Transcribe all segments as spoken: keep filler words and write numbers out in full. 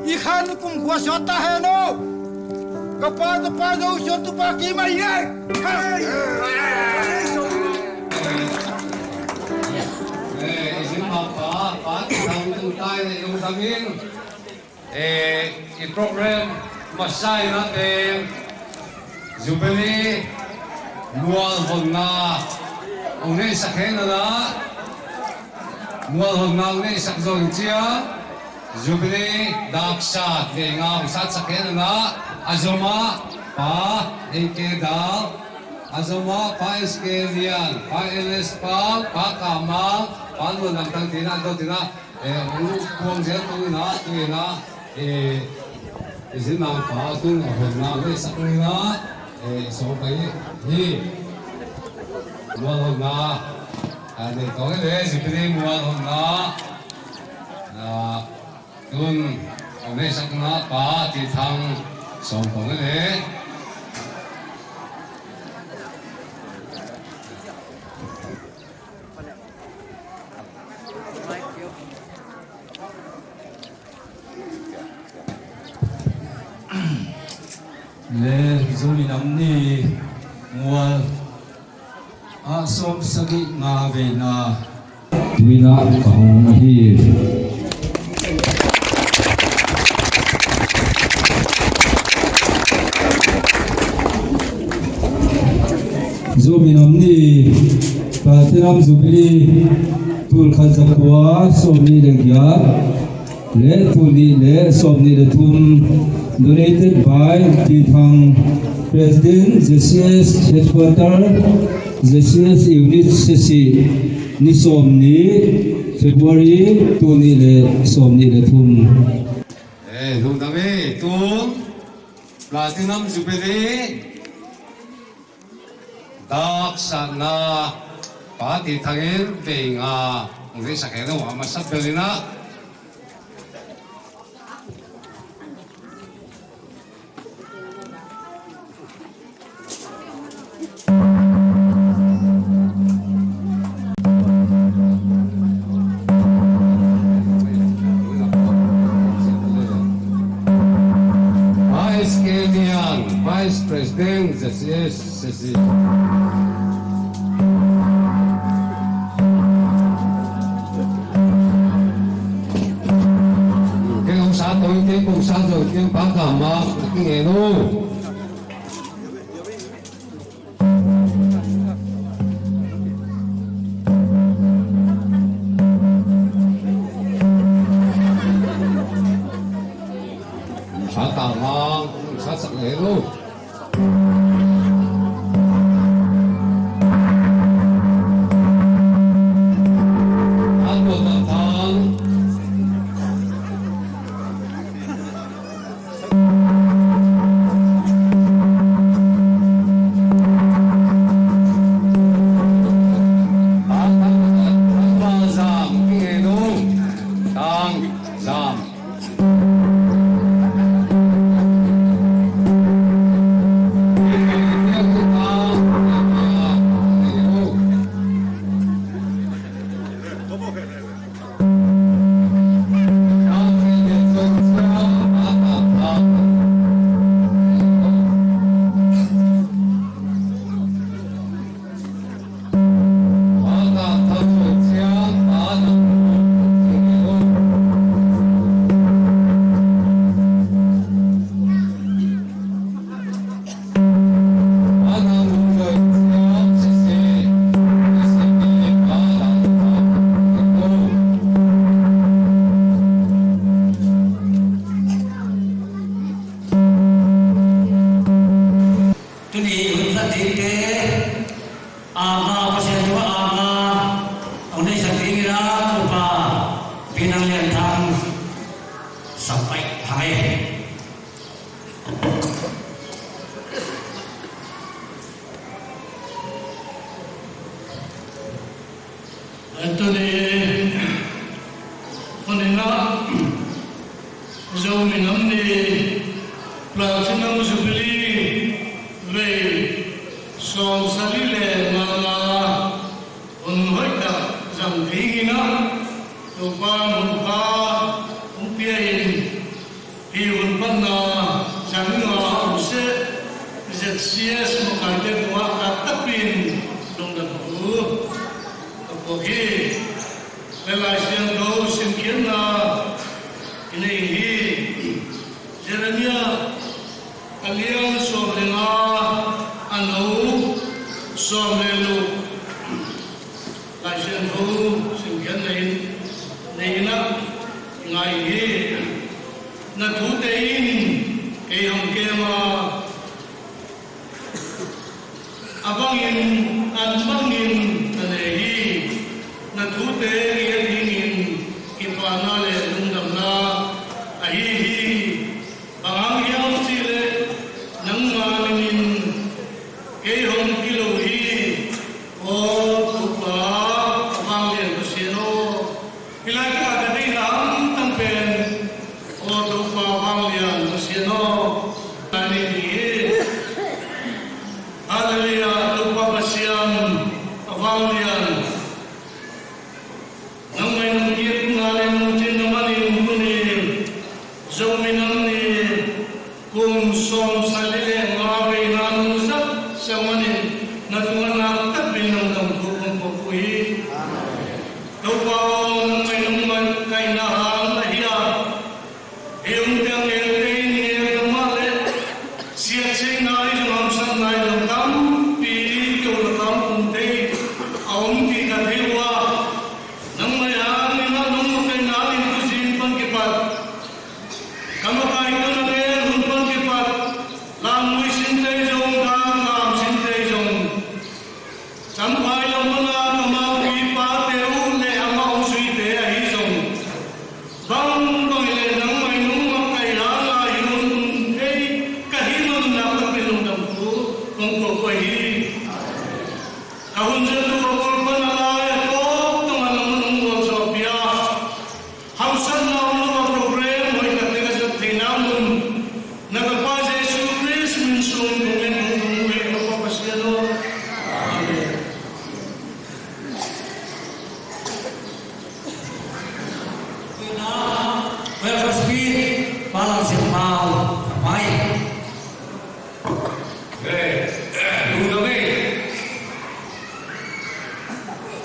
I khan kum kua suak ta hen aw. Ka pa, ka pa Zo suak tu pa ki mai ye. Eh, i sin pa pa, pa ki thang tu tai ne yung samin. Eh, i program masa in a ten Jubilee mualhonna ong neihsak hen a na, mualhonna ong neihsak zo in cia, Jubilee daksat vei nga ong satsak hen a na, a zomah pa A K Dal, a zomah pa S K Lian, pa L S Pau, pa Kamang, pa Nuan Lam Tang tina, do tina, eh, ong kuang zel tu ina, tu ina, eh, i sin nang pa tu na hon na ve sak ina, eh, so pa i, hi, mualhonna, ah, nei tawh le, Jubilee mualhonna, ah, tun, ong neihsak na pa Ti Thang sawm tawh le. Le, Zomi Nam Ni mual ah sawm sagih nga veina. Tuina ka hong ahi. Zomi Nam Ni Platinum Jubilee tul khat za kua sawm nih le giat le tul nih le sawm nih le thum, donated by Ti Thang, President, Z C S Headquarter, Z C S Unit Sesi, ni sawm nih, February, tul nih le sawm nih le thum. Eh, lungdam e, tun Platinum Jubilee daksatna pa Ti Thang in vei nga ong neihsak hen aw, a masa bel ina. Vice Kenyan, Vice President, Z C S. Sesi. Kei kong sa tawh in, kei kong sa tawh in, kei pa Kamang, kei ngen uh. Pa Kamang, sa sak ngen uh. Tuni hun khat dingte, ama Pasian thu ama ong neihsak dingin a, Upa Pi Nang Lian Thang sak pai hang e. Tuni, tuni na, Zomi Nam Ni Platinum Jubilee vei sawm sagih le nga nga hun hoih tak zang dingin a, Topa mun pha hong pia in, C S makaite tungah khat takpi in lungdam thu ka puak hi. Le Lai Siangtho simkhiatna i nei hi. Jeremiah a lian sawm le nga, a neu sawm le luk. Lai Siangtho simkhiatna in nei in ah i ngai hi. Na thute in kei hong kem a, a bangin, an bangin na nei hi. Na thute i et dingin kipahna le lungdamna ahi hi. Bang hang hiam cih leh nangma minin kei hong kilo hi. Aw Topa, a vanglian Pasian aw. Hih laitakah ka deihna hamtang pen, aw Topa vanglian Pasian aw, ka nei ding hi. Halleluiah, Topa Pasian a vanglian. Nangmah in nong kipna le nong cinna manin tuni Zomi Nam Ni kum sawmsagih le nga veina nong zat sak manin na tungah nakpi takin lungdam thu kong ko uh hi. Topa aw, nangmah in nong makaihna hang ahi a, hih hun teng ngelte in ngelna mah le siatsaina ahi zong, hamsatna ahi zong tampi, kei uh lakah om thei, a om kik ka thei uh a, nangmah in nong makaihna hangin tuzing pan kipat ka makaihna hun pan kipat, lamnui sinte zong, dak lam sinte zong, Champhai lam pana ka maupi pate uh le amah hong zuite ahi zong, bangbang hileh nangmah in nong makaih hanga hih hun thei ka hih manin nakpi takin lungdam thu kong ko uh hi. Ka hun zat uh a bul pan a lai a tawp tungah nang hong gualzawhpih a, hamsatna om lo a program hoih takte ka zat theihna mun, na ka Pa Jesu Khrist min sung kong ngen kong thum uh hi, ka Pa Pasian aw. Amen. Welcome speech, Palang Sian Pau, Kapai. Hey, lungdam ei.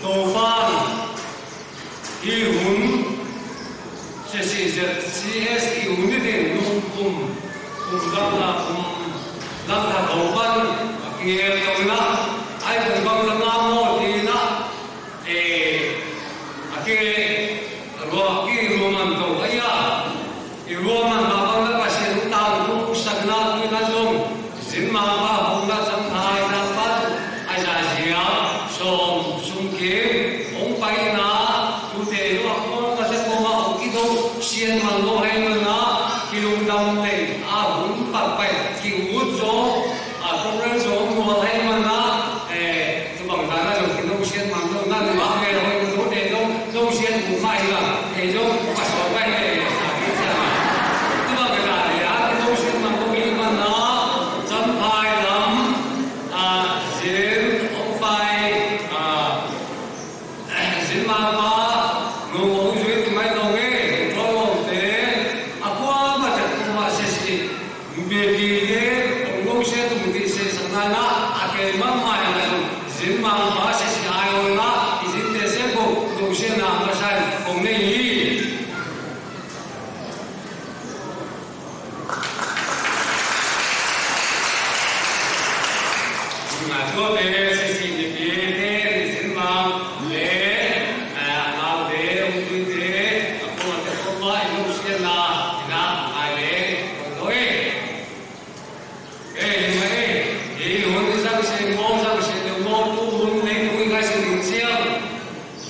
Topa'n hih hun, C C Z C S hih hun i teng nung kum, kum dang na kum dang na Topa'n a kingel lo in ah, ai kum bang dang na maw ti in ah, eh, a kingel, ruak i ruaman to ai a. I ruaman mah bang la Pasian tangthu sakna tui na zong, zin mangpa hong la Champhai tangpa a zazia sawm sung kim hong paina tute zong a kuama zat kuama hong kido sian man lo hai mana kilungdam teng a hun pakpai ki-ut zong a program zong mual hai mana, eh, Tua bang dan a zong kino sian man lo na ni bang nge lo, lo te zong, lo sian mu mai la, te zong, pa so mai le, sa ki sa. Tua bang dan a kino sian man lo i man na, Champhai lam, a, zin, ong pai, a, zin ma pa, nung ong zui tu mai lo nge, tua lo te, a kua ma te tu ma se si. Mipite hong lo sia tung tih sehsakna in ah a kei mahmah in ah zong zin mangpa sia sia ai aw in ah i zinte seh ko lo siana masa in hong nei hi. Nga tua te sisi mipite i zin mang le a naute hong tuite a kuate kuama i lo siana in ah ai le hong lo hi. Ei, hih mah ei, hih hun i zang seh maw, zang seh deuh maw, tu hun leitung i ngaihsun ding ciang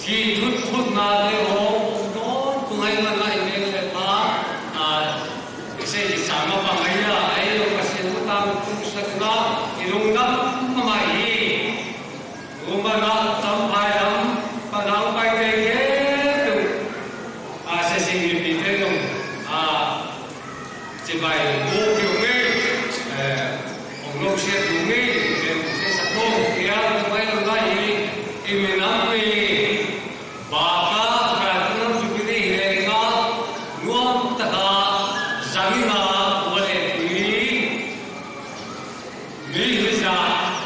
thih thut thutnate hong om tawntung ahih manin i meng le pa, a, i sei i sa mah bang ahi a, ahi lo Pasian thu tangthu sakna i lungdam mahmah hi. Tua manin Champhai lam pan a hong paite khempeuh, a, sia sing mipite zong, a, cibai bu kiu ngei, eh, hong lo siat kiu ngei, eh, sia sa ko, kia, tua bai lo bai hi, i minam mi, Baka, Platinum Jubilee hi leh ka, nuam taka, zang in a, ua le tui. Ni hi zah,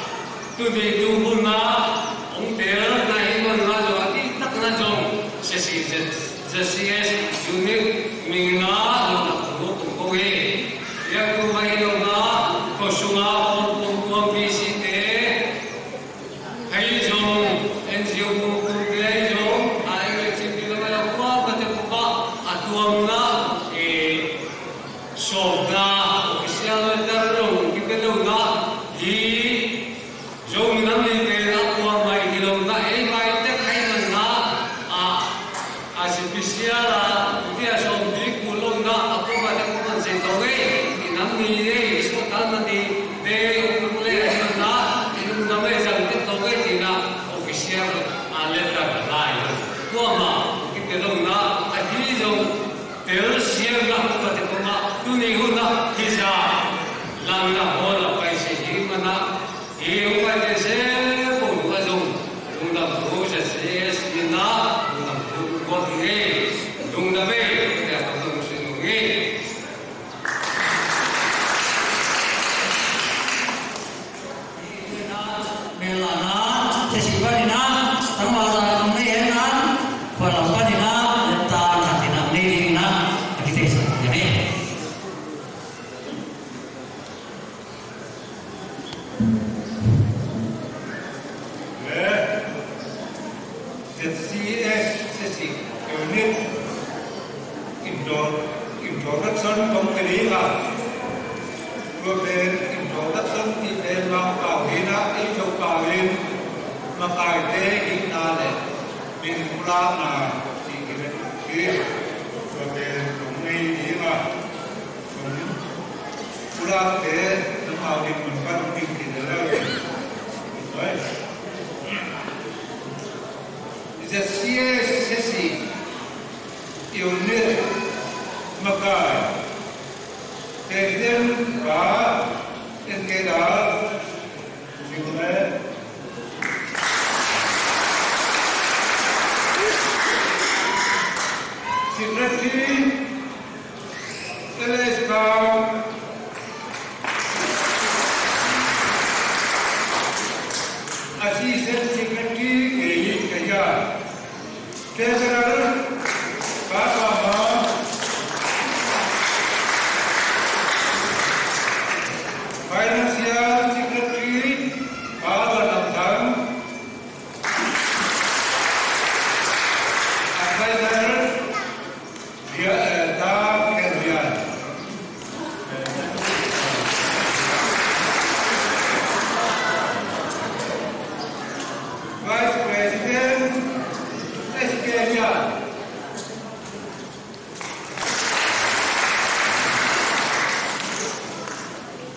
tuni tu hun ah hong telna hi manna zong a diktakna zong ZCS, ZCS unit mingin ah lungdam thu kong ko hi. Hih a kum ah hi lo in ah khuasung ah pawlkhat pawlkhat B C te, hei zong N G O pawlkhat te, hei zong a L H C P lam a lo kuamah te pawlkhat a tuamna, eh, sawmna official letter zong kipia lo in ah, hih Zomi Nam Ni pen a kuamah hi lo in ah, ei mah tek ahih manin ah, a special a, tua sawm bik kul lo in ah, a kuamah tek kuamah in sei to ngei, i nam ni ei, i suahtakna ni te, i um le ahih manin ah, i lungdam ei zang tek to ngei ci-in ah, official a letter lai. Kuamah kipia lo in ah, ahi zong telsiamna kuamah tek kuamah, tuni hun ah hi zah, langna hall ah pai si hi manin ah, hih hong paite sem pawl tungah zong lungdam thu ZCS min ah lungdam thu kong ko hi. Lungdam ei, tua tawh kong sut nuam hi. Melana, tesi panina, tangwala nong nei henna, khualam panina, letta khatina nei dingina, a kiteisa, ya ni. Le, ZCS, ZCS unit, intro-, introduction kong pia ding a. Tua pen introduction cih pen Mangpau hi in ah, ei Zopau in makaite hihna le min pulakna cih hi. Tua pen kong nei ding a. Pulakte, nangmau dinmun pan hong ding khin lel. ZCS, ZCS unit makai, President pa N K Dal, Secretary L S Kau, Assistant Secretary K E Kaya, Treasurer Pa Kama, Financial Secretary Pa Van Am Thang, Advisor Vice President, S K Vian.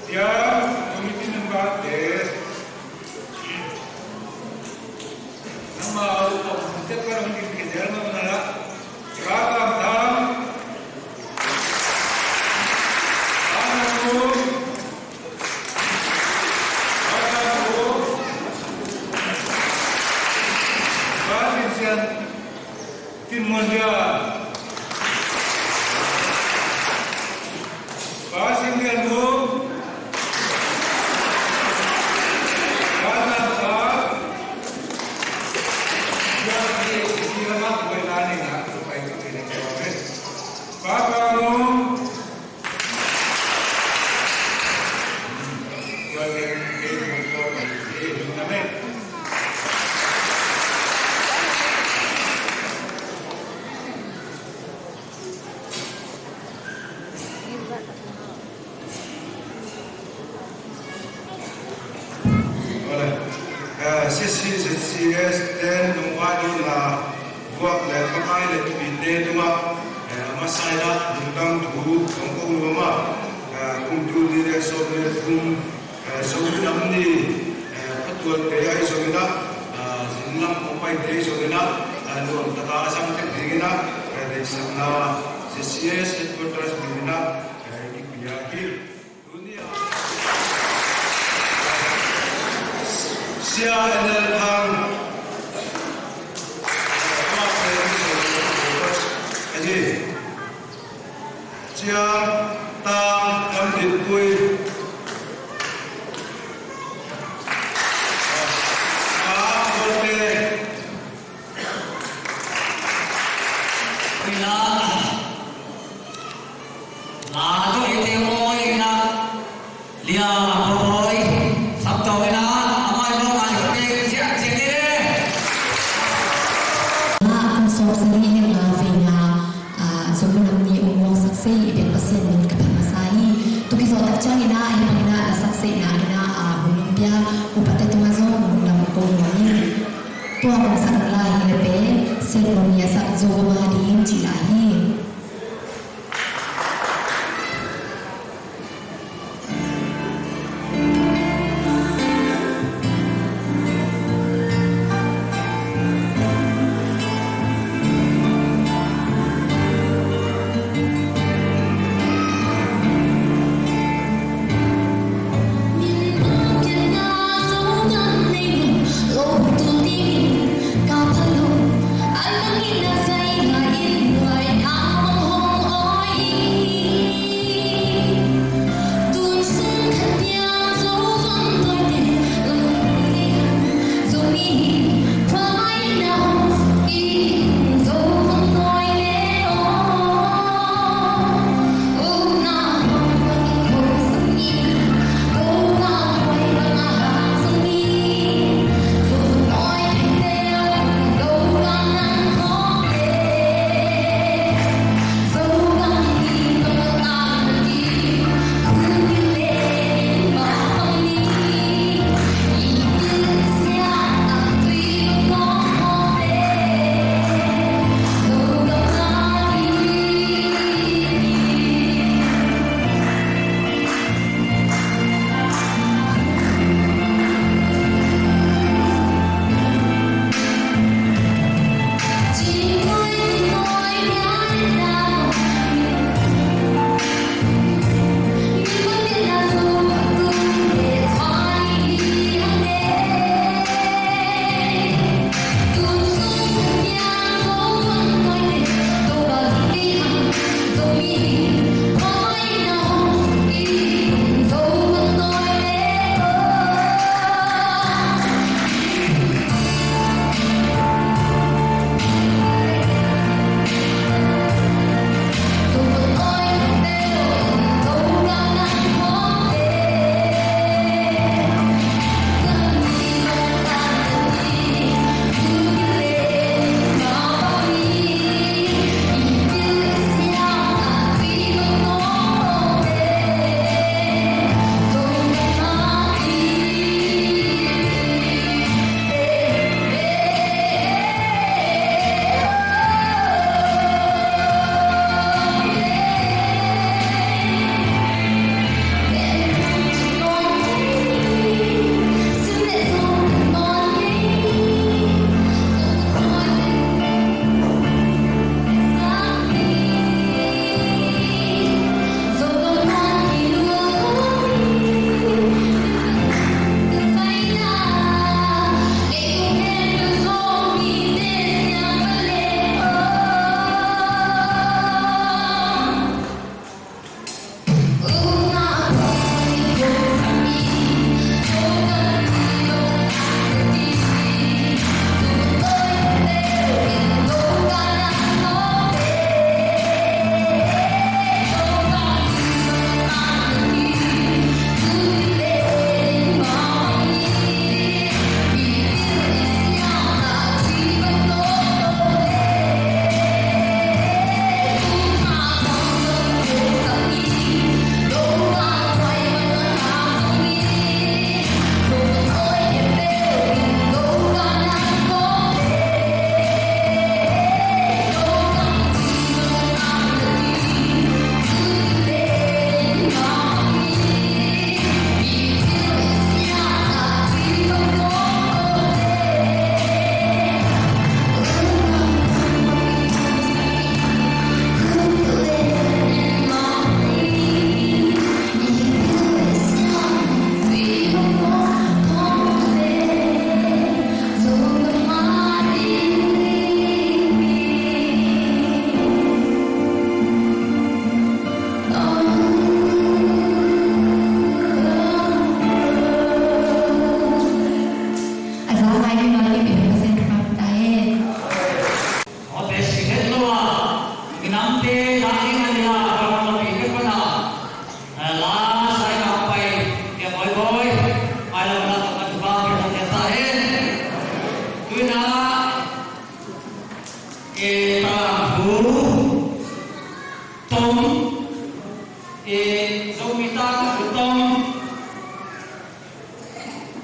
Siam, committee member te. Nangmau a om tek pan hong ding kidel mah na la. Ka Kam Thang. Ka Nam Kum. Ka Kam Kum. Ka Sin Sian. Tin Muan Lian. Pa Sin Lian Mung. Pa Nam Sa. Pa Sin Lian Mung. Pa Kang Mung. Sia, sia, sia, sia, sia, nungak ding na, buak le makai le pite tungah, eh, a masa in ah lungdam thu kong ko nuam a, eh, kum tul nih le sawm le thum, eh, Zomi Nam Ni, eh, a tuatte ahi zongin ah, eh, zin lam hong paite ahi zongin ah, eh, nuam takin a zang tek dingin ah, eh, deihsakna ZCS headquarters min in ah, eh, kipia hi. Sia N L Thang. Ahi. Sia Tang Lam Din Pui. Upate tungah zong lungdam ko nuam ing. Tua kong sak lai hi le pen, Sian Kong Ni a sak Zo Gum A Ding cih lai hi.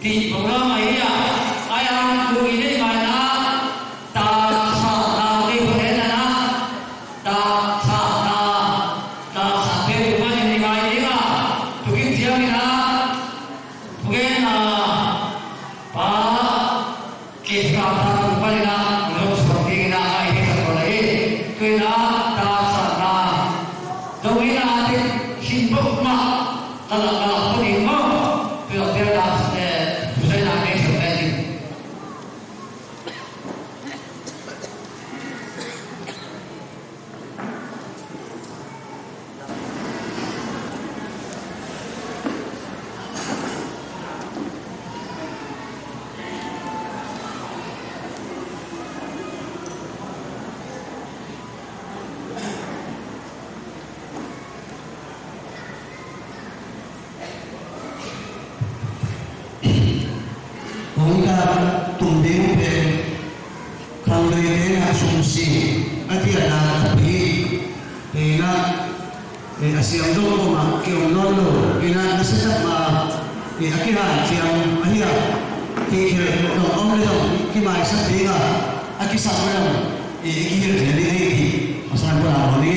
Ti program ahi a, ai a, tu i nei mai na, taksana te ko he na na, taksana, taksa te tu mai ni mai ni a, tu kin tiang ni na, tu kin na, pa, Kei ka pa tu pa ni na, lo so ki na ai he sa ko lai, tu na, taksana, tu na te, sin bok ma, kala kala ko ni mo, tu na te na, eh, tu sa na me so me ni. Hong dak tum ding pen khangloite na sumsi a tiatna a pi hi. Ina, eh, a siam dong ko ma ki om non lo. Ina, na se tak ma, eh, a kihan siam a hi a. Ki khel dong om le dong ki mai sa ding a. A kisam le dong, eh, ki hil le ding hi. A san ko na mo ni.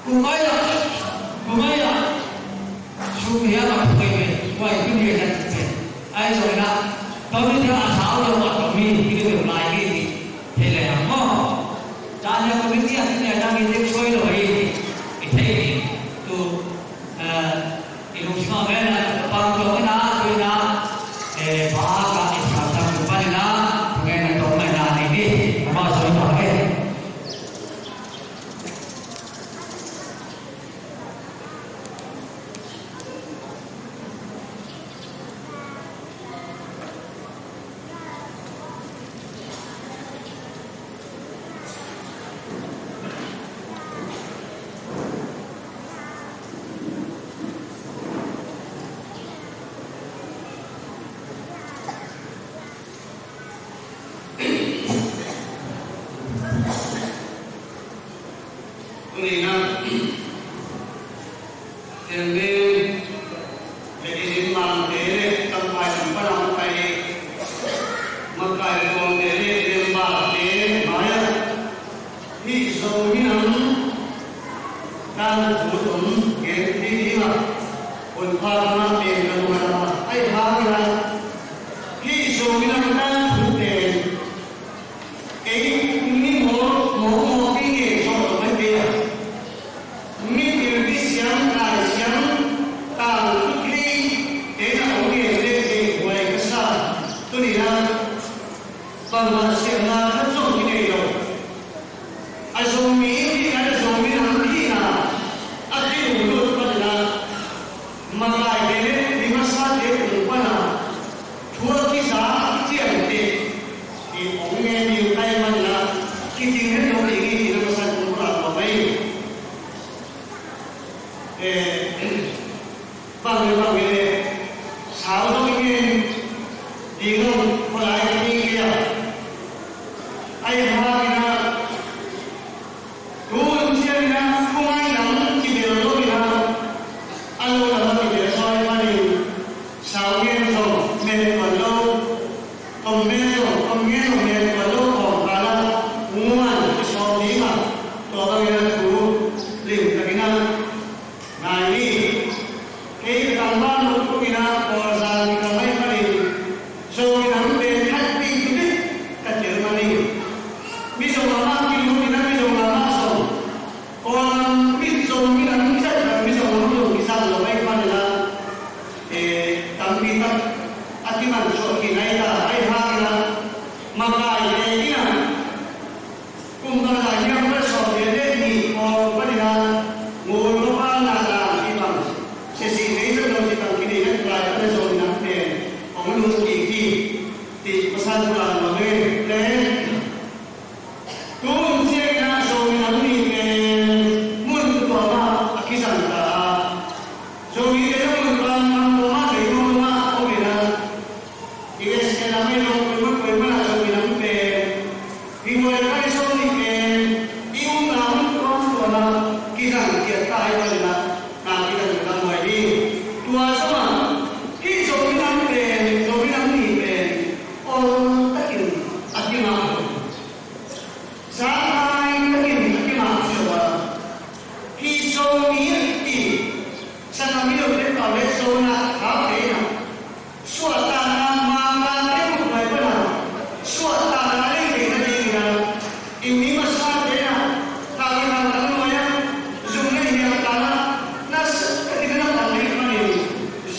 Kumai ah, kumai ah, sum hiam a phuai ve, phuai pin ve na ti ve. Ai zong na, tawm ni tia a sau lo a tawm mi, pi ve lai hi ti, thei le hang maw. Tua nia committee a ti nia dang i tek soi lo hi ti, i thei hi. Tu, eh, i lungsim a ve na, pang tawm na, tu na, eh, pa ka i sa sa tu pa ni na, tu ngai na tawm mai na ni ni, ma soi pa ve. Tuni-in ah, Tenden le Kizin Mangte le Tangpai lam pan a makai, makai le tuamte le member-te mai-ah hih Zomi Nam tangthu tawm gen thei dingah hun pha tungah pen ka lungdam a, ahi hangin ah hih Zomi Nam tangthu Bangmah siamna khat zong kinei lo. A Zomi hihna, a Zomi nam hihna a kilunglut panin ah, makaite le mi masate tung panin ah thu a kiza, a kiciamteh i hong ngen ding ka hih manin ah, kiding het lo ding hi, tina masa in kong pulak nuam hi. Eh, bang le bang le, sau zong i ngen ding lo, khualai ka hi kei a. Ahi hangin ah, tu hun ciangin ah, khua ngai lam kibel lo in ah, a lo lam a kibel zaw ahih manin, sau ngen zong ngen tuan lo, tom ngen zong tom ngen lo, ngen tuan lo, kawmkal ah nguan i sawm ding a, tua bangin ah thu limtakin ah ngai ni. Kei ka tangval mah tungin ah Kawlzang kikal ahih manin, Zomi nam pen khat ding tudik ka tel manin, Mizo lam ah kilut in ah, Mizo lam ah zong, Kawl lam, Mizo, Zomi lam ciat lam, Mizo lam zong kizang lo ahih manin ah, eh, tampi tak a kimansuah khin ahi ta, ahi hangin ah, makaite in ah, kum bangzah hiam, kum sawm le nih khawng panin ah, Ngulmuan, Naklang cih bang, Sesik, Neihsa, Zomi cih bang kinei nai lai pan a Zomi nam pen hong lut kik hi, cih masa in pulak nuam hi. Le tu hun ciangin ah Zomi Nam Ni pen mun tuam ah a kizang ta a, Zomite zong mun tuam, gam tuam ah, lei tuam ah om in ah, U S A lam ahi zong, koimah koimah ah Zomi nam pen, February kha sawm nih pen i omna mun tuamtuam ah kizang ciat ta ahih manin ah, na kizang ciat ta mai hi. Tua zong ah hih Zomi Nam pen, Zomi Nam Ni pen ol takin a kingah, zanghai takin a kingah zo a, hih Zomi a kiti, sanggam mino te pau le Zo na thate in ah, suahtakna, Mangkangte khutnuai pan a suahtakna nei theihna dingin ah, i mi masate in ah, thau i hangtang nuai ah, zum nei hiang kal ah, na sak takin na pan ahih manin,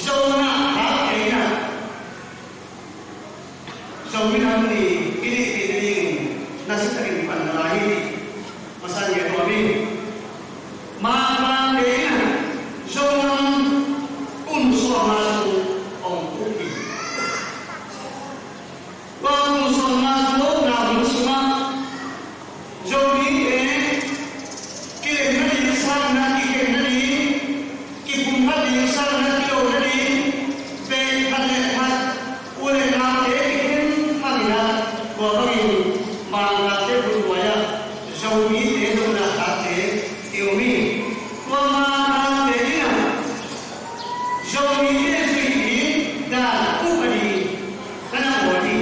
Zo na thate in ah, Zomi Nam Ni i neih theihna dingin na sak takin pan na lai hi, cih masa in gen nuam hi. Mangkangte in ah Zo nam kum sawmnga sung hong uk hi. Tua kum sawmnga sung a ukna hun sungah Zomite kilemna ding sangin ah, kikhenna ding, kipumkhat ding sangin ah, kilona ding, pek khat le khat, u le naute kikhen sangin ah, tua bangin Mangkangte khutnuai ah Zomite, Zo na thate i om hi. Tua Mangkangte in ah Zomite zuih ding dan uk a ding ka na bawl hi.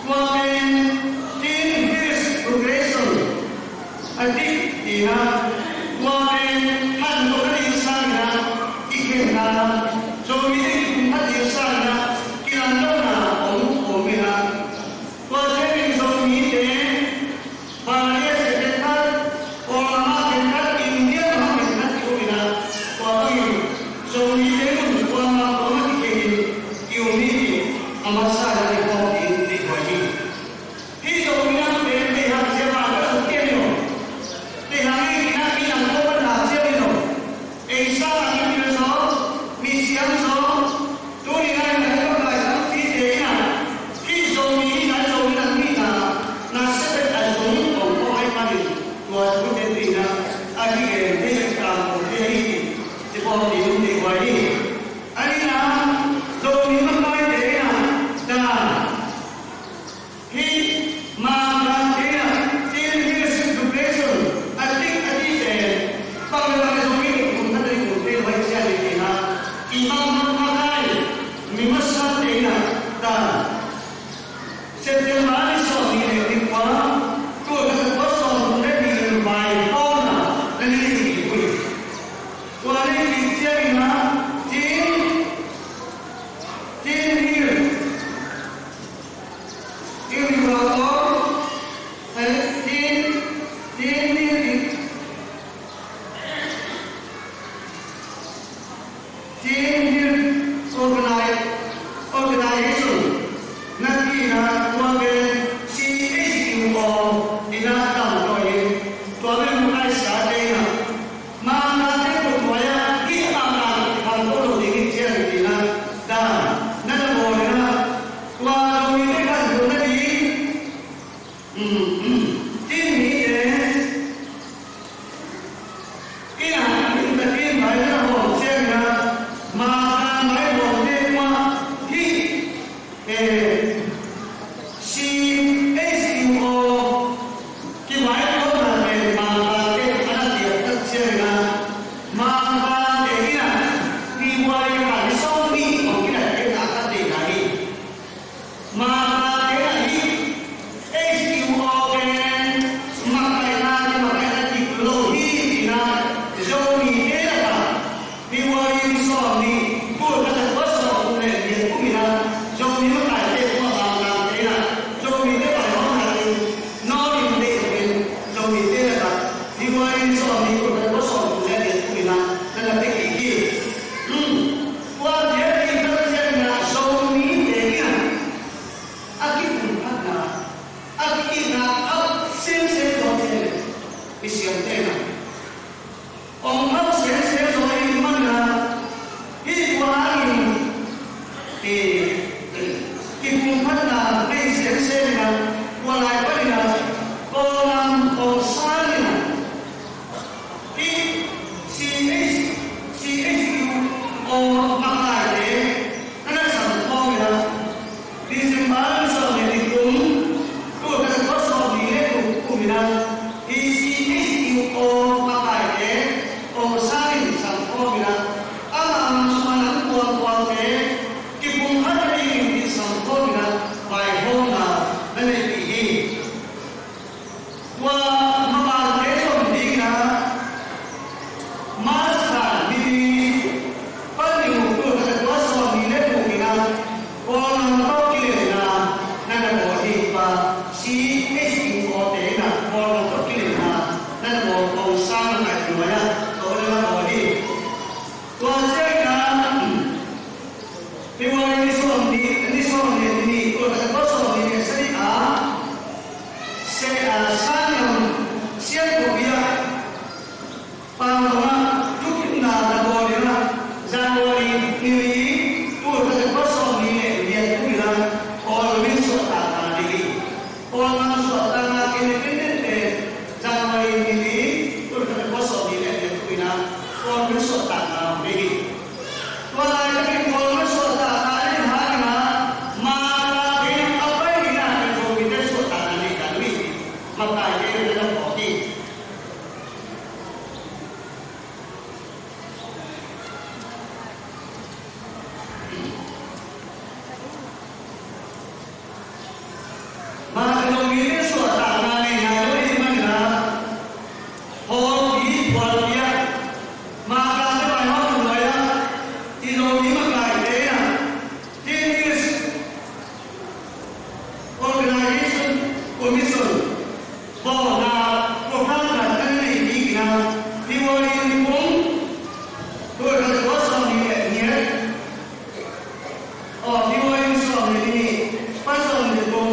Tua pen Chin Hills Progression a dik ding a, tua pen khantohna ding sangin ah, kikhenna, Zomite kipumkhat ding sangin ah, kilangdona om, om in ah, tua ciangin Zomite Bangladesh ah khenkhat, Kawl lam ah khenkhat, India lam ah khenkhat i om in ah, tua bangin Zomite mun tuamtuam ah kikhen in i om hi, cih a masa in i phawk ding deihhuai hi. Hih Zomi Nam Ni pen deihhang ziau a ka zong kei lo. Deihhang hi in ah, mi nam ko pan na ziau hi lo. Ei sang a mipil zaw, misiam zaw, tuni-in ah i Laisiangtho laisiangthute in ah, hih Zomi hihna, Zomi nam hihna, na sepet a zong kong kawk ahih manin, tua thu teci-na a kigen thei, a tangko thei hi, ci phawk ding deihhuai hi. A nihna, Zomi makaite in ah, dan, hih Mangkangte in ah Chin Hills Reservation a dik a cih pen bang le bang le Zomi kipumkhat a ding kong thei lo hi, ci-a ding hi. I Mangkang makai, mi masate in ah dan, September ni sawmnih le ni kua, tul khat za kua sawmthum le nih le vai khawng ah na nei kik uh hi. Tua nei kik ciangin ah Chin, Chin Hills University, Chin, Chin Hills, Chin Hills Organi-, Organization na cihna, tua pen C Van dun na di. Tin mite ina in takin bai na hawm ciangina Mangkang bai hawm te ma hi. E, C H U O kivaipuakna pen Mangkang te ana tiak tak ciangina Mangkang te ina February kha ni sawm ni hong kilat te na ka te na hi. Mangkang te na hi. H U O pen makaihna, makaihna dik lo hi tina Zomite lakah February ni sawm ni, tul khat za kua sawmguk le giat kum ina Zomi makaite kuamah Mangkang te na Zomite vaihawmna in nawlin deih loin Zomite lakah February ni sawm ni, tul khat za kua sawmguk le giat kum ina na na pia kik hi. Tua giat in ka ciangina Zomite ina a kiphumphatna, a ki-itna phak semsem zaw te, misiamte na hong phak semsem zaw ahih manin hih tua hangin kiphumphatna nei semsem ina tua lai panin Kawlgam hong sang ina Hih C H, C H U O makaite na na sam khawm ina December ni sawm le ni kum, tul khat za kua sawmli le guk kum ina hih C H U O makaite hong sang in sam khawm ina amah a mangsuan a kuangkuangte kiphumphat nadingin sam khawm ina vaihawmna na neihpih hi. Tua mabangte zom dingin ah March kha ni li pan ni guk, tul khat za kua sawmli le guk in ah Kawlgam tawh kilemna na na bawl hi. Tua C H U O te in ah Kawlgam tawh kilemna na na bawl, Kawlgam sang na kai nuai ah tua na na bawl hi. Tua ciangin ah February ni sawm ni, ni sawm ni, ni, tul khat za kua sawmli le sagih a, se, a, Sangam siangtho bia Pangdong ah thukimna na bawl in ah January ni li, tul khat za kua sawmli le giat kum in ah Kawlgam in suahtakna ding hi. Kawlgam suahtakna kei le kei teng te January ni li, tul khat za kua sawmli le giat kum in ah Kawlgam in suahtakna ding hi. Tua laitakin Kawlgam suahtakna nei hangin ah Mangkang te a pai in ah Zomite suahtakna nei ta lo hi. Makaite na na phawk hi. Mangkang Zomite suahtakna nei nai lo ahih manin ah hawlpi, phualpi ah Mangkang te vaihawm nuai ah i Zomi makaite in ah Chinese Organization Commission bawlna program khat na nei dingin ah February ni kum, tul khat za kua sawmli le giat, aw, February ni sawm le nih, pan sawm le thum,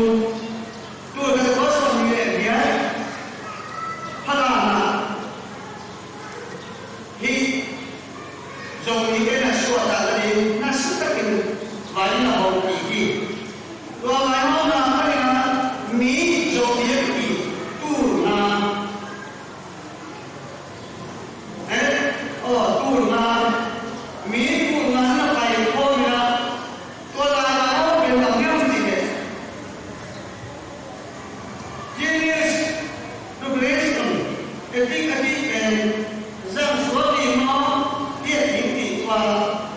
tul khat za kua sawmli le giat, Falam ah hih Zomite na suahtakna ding na sitakin vai na hong pi hi. Tua vaihawmna panin ah mi Zomi a kipi tulna, eh, aw, tulna, mi tulna na pai khawm in ah tua lai vaihawm pen bang hiam cih leh Chinese Revolution, etik a dih pen zang suak ding maw, liat ding dih tua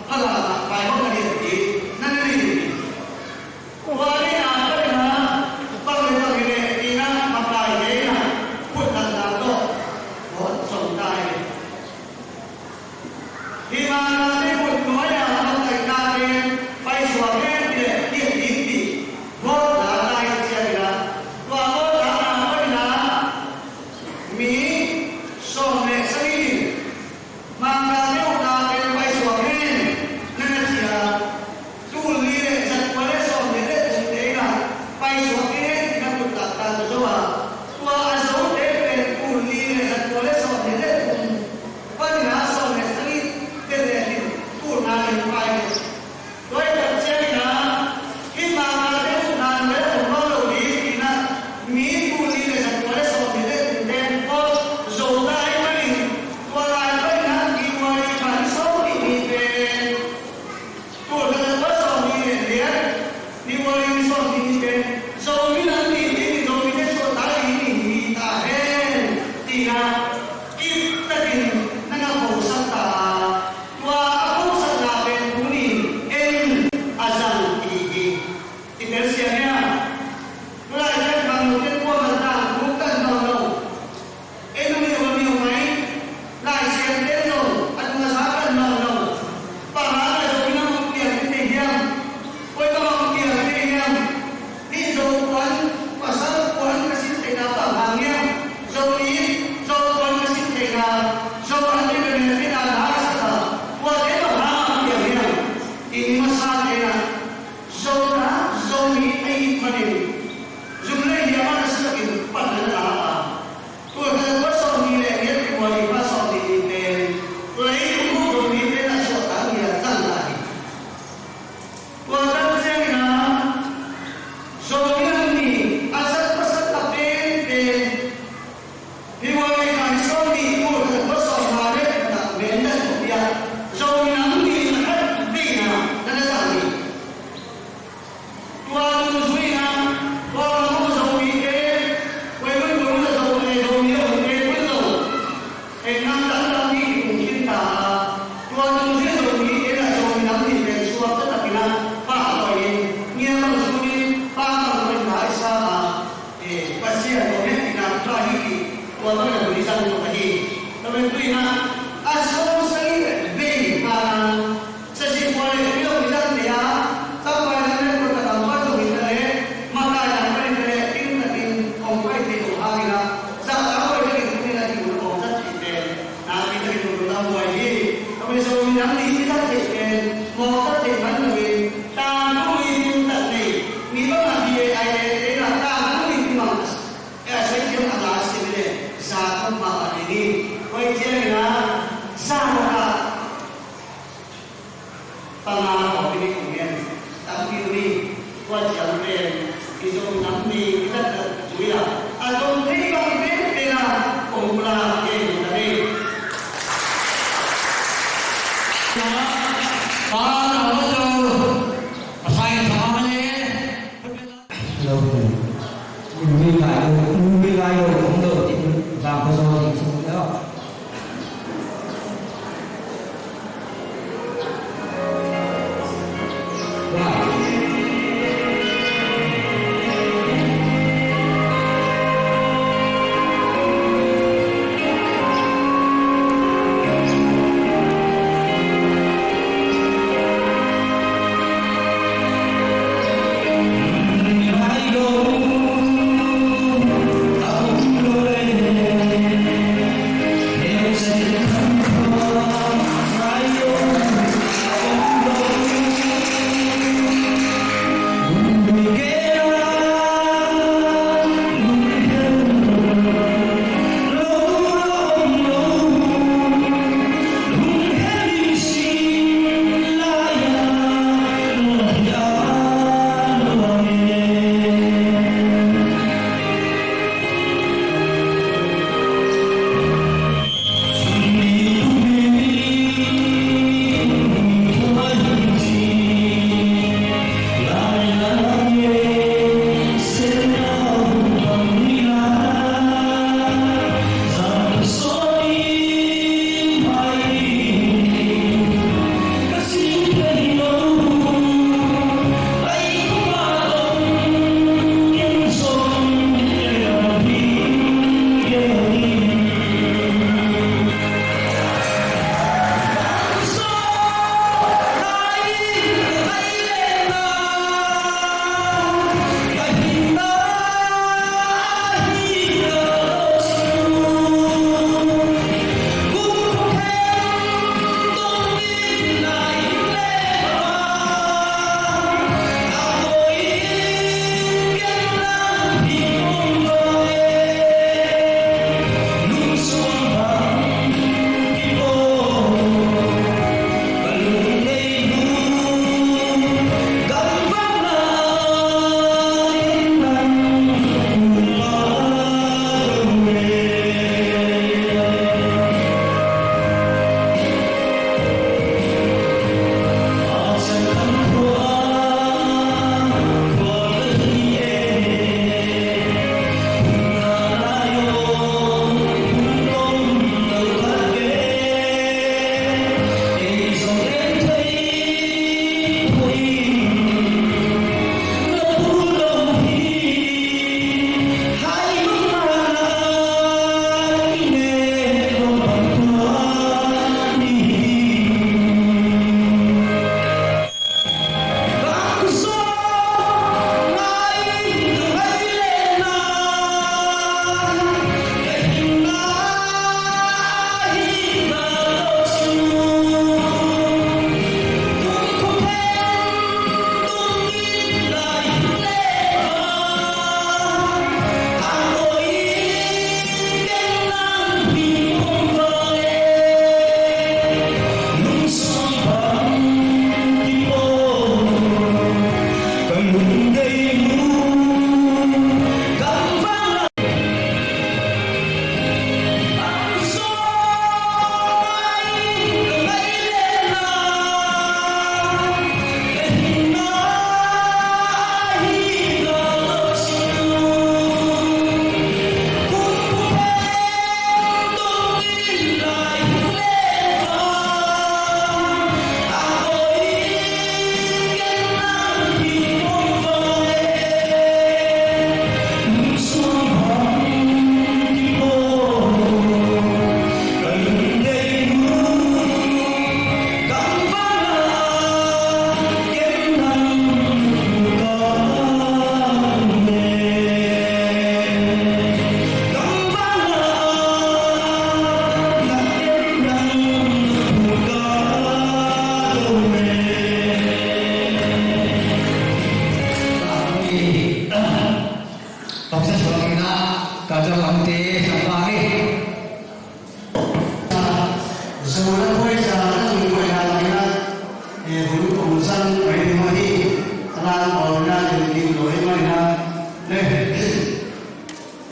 Falam ah vaihawmna lian ding na na nei ding. Tua ding a panin ah bang le bang hi leh tina makaite in ah phutlatna tawh hawt zong ta hi. Hih Mangkangte khut nuai-a a makaihna pen paisuak hen cih leh liat ding dih gawt lak lai ciangin ah tua gawt lakna panin ah mi sawm le sa Tua bang na tuni sang lo ka hi. Tua bang tuni na a sawm sagih vei hana sasi kua le pio mi zat te a, Tangpai lam le kua takam pa zong hi ta le, makai lam pa hi ta le, inn takin hong pai thei lo hangin a, zahtak huai takin tuni na kimu lo hong zat thei pen, nakpi takin lungdam huai hi. Tua bang Zomi Nam Ni i zat thei pen, mawk zat thei man lo in, tangthu i tung tak nei, mi bang a B A I le te na tangthu i tung mang a, e a sai thiam a la si le, za kong ma a ding hi. Huai ciangin a, za kong a, panga hawm i nih kong gen. Tampi um hi. Tua ciang pen i Zomi Nam Ni i zat zat tui a, a tom thei bang pen pen a kong pula gen ta hi. Pa na lo lo. Pasai sa ma le. Lo. Nui lai lo, nui lai lo, kong lo, ti, za ko so, ti, so, lo. Hong sa suak inah ka Zolamte Sangpa hi. Zolam huaisa na hun huaina inah, eh, hun kong sang pai ding mah hi. A lang kawmna ding ding lo hi mah inah.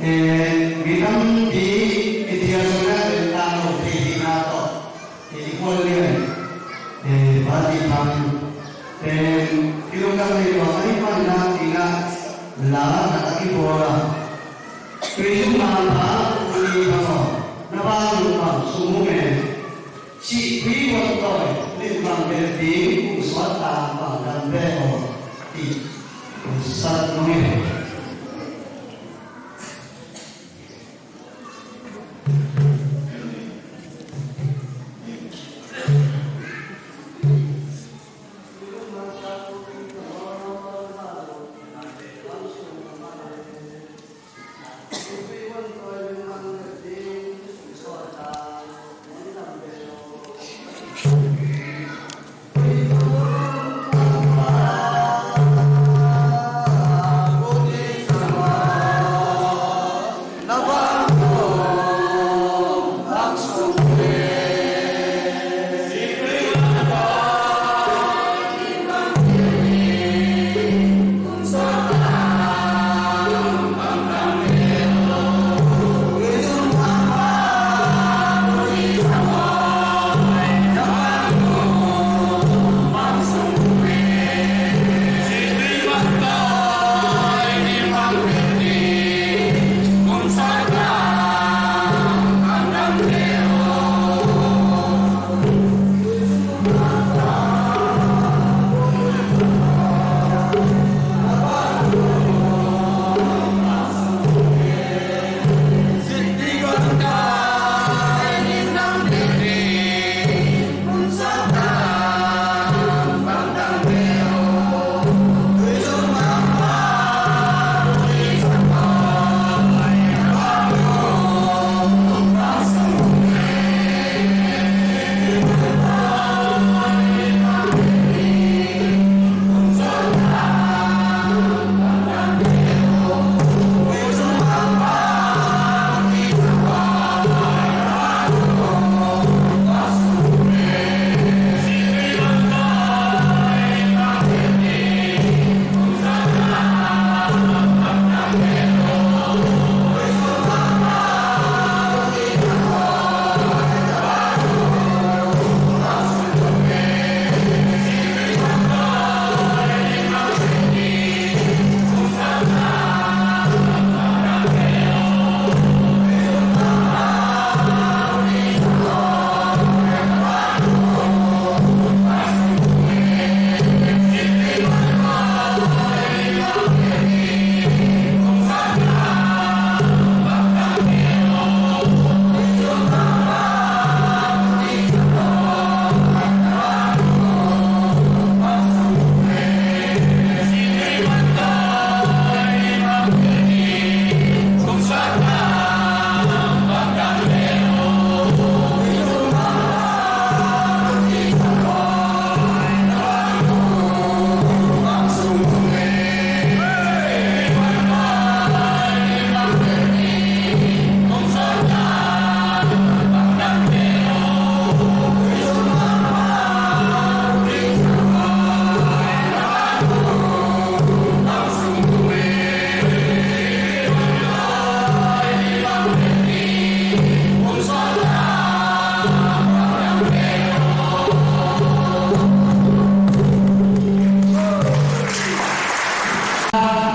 Eh, mi tampi i thial zong na tel ta lo thei hi na tawh. Kei i khual lian, eh, Van Dih Thang pen i lungdam nei tua ka hih manin ah, ina la khat a kibawl a, Tuizum Mangpha, Uni Bang aw, na vang lung bang sung mu nge, cih tui buan tawi, lim bang bel ding, kum suat tang bang dam ve aw, ti kum sat mu nge.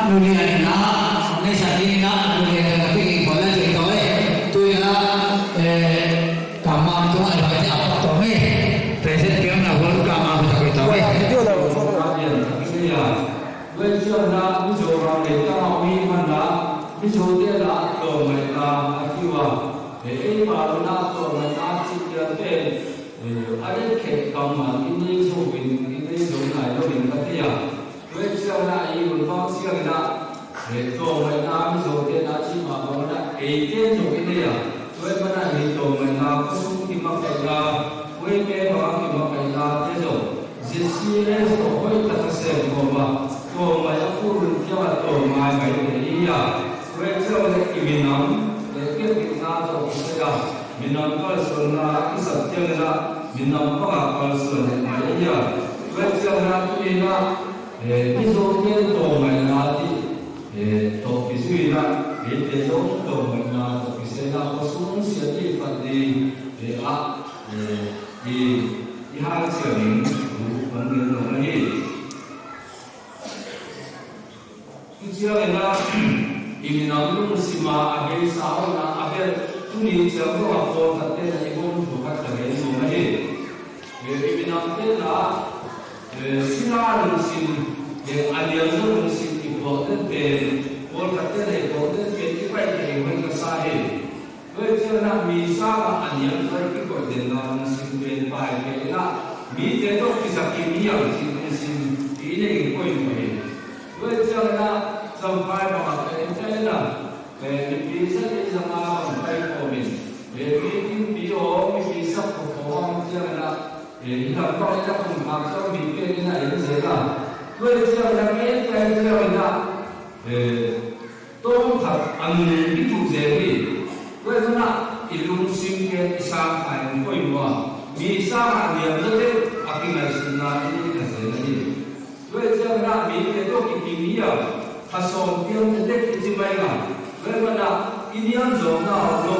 Nuli a ina, nei sa ding ina, nuli a ina, piki pala cik toy. Tu ina, eh, kamang tu ai bai te apak toy. Present piang na hol kamang tu toy. Wei ciang na Mizoram le kamang mi man na Mizo te na tawm mai na a kiwa. He ei ma na tawm mai na cik ya pen. Eh, a dek khek kammal i nei zo in, i nei zo nai lo in ka thei a. Tua ciang na i hun bang ciang na, eh, tawm mai na Mizo te na cik ma bang na, ei te zo i nei a. Tua mana hi tawm mai na khosung kimakai na, tua i pe bang kimakai na te zo. Zia si le zo hoi ta ka sem ko ba. Tawm mai a kurun ciang a tawm mai mai te i a. Minam, eh, kepikna tawh kisai a, minam kalsuanna a kisap ciangin ah, minam bangah kalsuan leh mai ahi a. Tua ciangin ah tuni-in ah, eh, Mizote tawh ngaihna ding, eh, tawh kizui-in ah, eite zong tawh ngaihna tawh kisai a, khua sung siat ding, phat ding, eh, ah, eh, i, i hanciam ding, uh, hong gen nuam ahi. Tua ciangin ah, i minam lungsim a, a beisa hoihna a bel, tuni ciang zong a pawlkhat ten ah i gawm thu khat ka gen nuam ahi. Eh, i minam ten ah, eh, sila lungsim, eh, a niam zaw lungsim i puak den pen, pawlkhat ten ah i puak den pen i paih thei hoih ka sa hi. Tua ciangin ah mi sangin a niam zaw i kikoih den a lungsim pen pai kei in ah, mite tawh kizak kim hi hang cih lungsim i neih in koih nuam hi. Tua ciangin ah Champhai bangah pen pen ah, eh, mipi za nih za nga bang pai khawm in, eh, mipi pi aw, mipi sak khawm khawm ciangin ah, eh, hih lam bang in ah kum khak ciang mi pen in ah en zel a. Tua ciangin ah pen pen ciangin ah, eh, tawmkhat a nung i tuh zel hi. Tua ahih manin ah i lungsim pen i sang kha in koih nuam a, mi sangin a niam zaw deuh a kingaihsutna i neih kha zel ahi. Tua ciangin ah mite tawh kikim hi a, kha sawm piang tek tek i ci mai a. Tua ahih manin ah i niam zawhna om lo.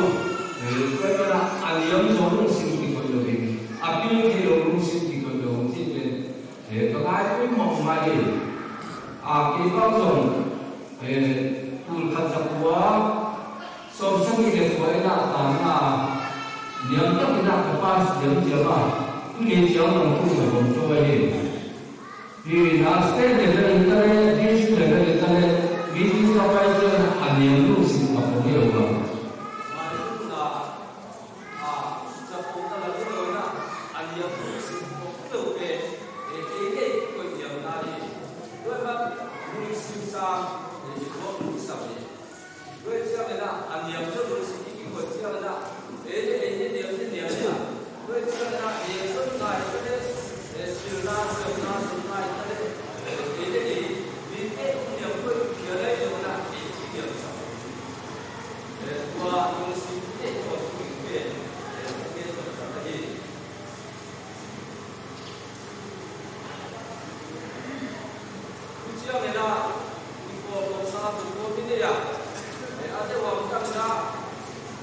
Eh, tua ahih manin ah a niam zaw lungsim kikoih lo in, a pil thei lo lungsim kikoih lo in cih pen, eh, ka ngaipui mahmah hi. A, kei bang zong, eh, tul khat za kua sawmsagih le kua in ah tangna niam takin ah ka pass diamdiam a, tuni ciang zong tul khat bang tua hi. Hi na, state level in ta leh, district level in ta leh, meeting ka pai ciang a niam lungsim ka pom hi lo a. A, zapo na la ding lo na, a niam lungsim pom lo pen, e, e, e, koih niam na hi. Tua bang lungsim sang, e, lungsim sang hi. Tua ciang na, a niam zaw lungsim i kikoih ciang na, e, e, e, niam, niam, niam na. Tua ciang na, e, zon ngai ta le, e, pilna, siamna, zon ngai ta le, e, e, e, e, mi te niam koih, kia lai lo na, e, niam sang. Eh, tua lungsim i neih khawm sung in pen, eh, a gen taktak ahi. Tu ciangin ah, i pawlkhat sa tuk khawm i neih a, eh, a deuh a om takin ah,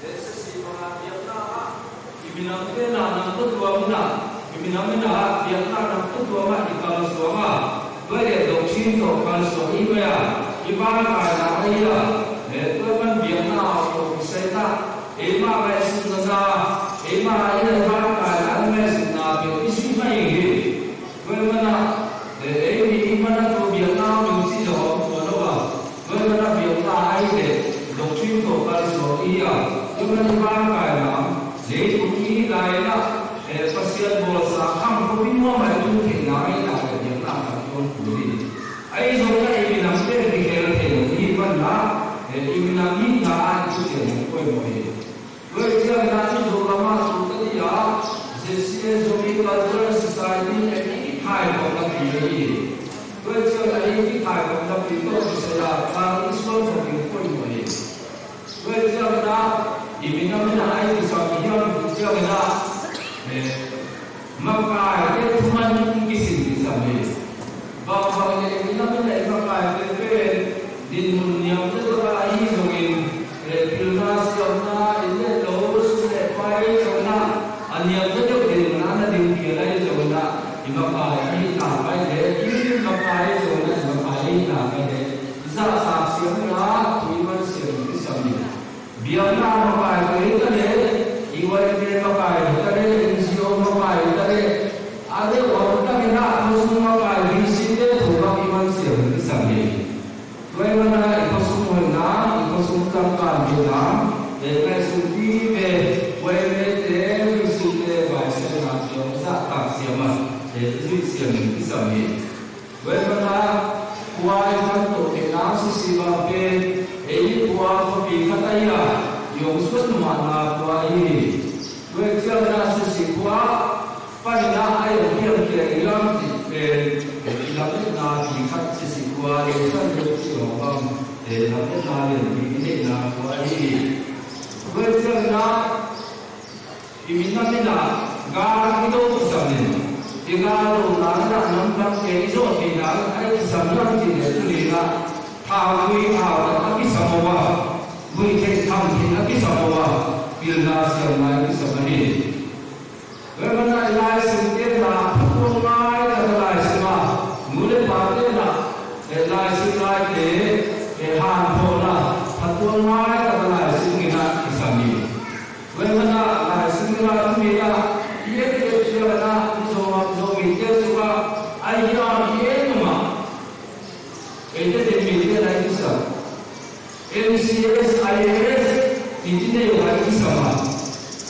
eh, sisi bangah biakna ah, i minam pen ah nang tawh tuam in ah, i minam in ah biakna nang tawh tuam ah i kalsuan a, tua leh doctrine tawh kalsuan i mai a, i vankaina ahi a, eh, tua man biakna ah tawh kisai in ah, eimah ngaihsutna za, eimah a i vankaina i ngaihsutna pen i sih mai hi. Tua ahih manin ah, eh, ei mi i man a tua biakna min cih zong a om tua lo a. Tua ahih manin ah biakna ahih leh doctrine tawh kalsuan i hi a. Tua ahih manin i vankaina leitung i hih lai in ah, eh, Pasian bawlsa khang khuapi nuam ah i tung theihna ahih nak leh biakna khang tuan kul hi. Ahi zongin ah i minam pen kikhel thei lo i hih manin ah, eh, i minam hihna ah i thuciam in koih mawk hi. Tua ciangin ah i Zolam ah tul tadi ah, Z C S Zomi Cultural Society in i kithaikhawmna pi ahi hi. Tua ciangin ah i kithaikhawmna pi tawh kisai a, tang i suan khawm in koih mawk hi. Tua ciangin ah, i minam in ah ai kisam hiam cih ciangin ah, eh, makaite thuman in kisin kisam hi. Bangbang in ah i minam in ah i makaite pen dinmun niam zaw a ahi zongin, eh, pilna siamna, inn le lo, sum le pai zongin ah, a niam zaw deuh dinmun ah na ding kei lai zongin ah, i makai ahihna pai le, i makai zongin ah, i makai ahihna pai le, zahtak siamna, tui man siam kisam hi. Biakna makai pen hi ta leh, i Y M A makai hi ta leh, N G O makai hi ta leh, a deuh a om takin ah khua sung makai V C te thu bang i man siam kisam hi. Tua ahih manin ah i khua sung hoihna, i khua sung tangkan hoihna, eh, ngaihsun vive, Y M A te, V C te, vaisakna te hong zahtak siam a, eh, i zuih siam in kisam hi. Tua ahih manin ah khua i man toh theihna sisi bang pen, ei khua khuapi khat ahi a, i hong suan mahmah khua ahi hi. Tua ciangin ah sisi khua panin ah a hong piang kei hiam cih pen, i lametna pi khat sisi khua lei san deuh cih hong bang. Lamdang lianpi i neihna khua ahi hi. Tua ciangin ah i minam in ah gal i do kisam in, i gal dona in ah namdangte i zawh theihna a kisam hiam cih leh, tuni in ah thauvui thautat a kisam uh a, vuitheih khamtheih a kisam uh a, pilna siamna a kisam ahi hi. Tua ahih manin ah i laisimte in ah phattuam ngai tak a laisim a, nu le pate in ah, eh, laisim laite, eh, hanthawhna phattuam ngai tak a laisim dingin ah kisam hi. Tua ahih manin ah laisim dingin ah tuni in ah i et ciangin ah Mizoram Zomite sungah a hiam i et nung ah, eite Tedim mite in ah i kisam. M C S, I A S, titi nei uh a i kisam a.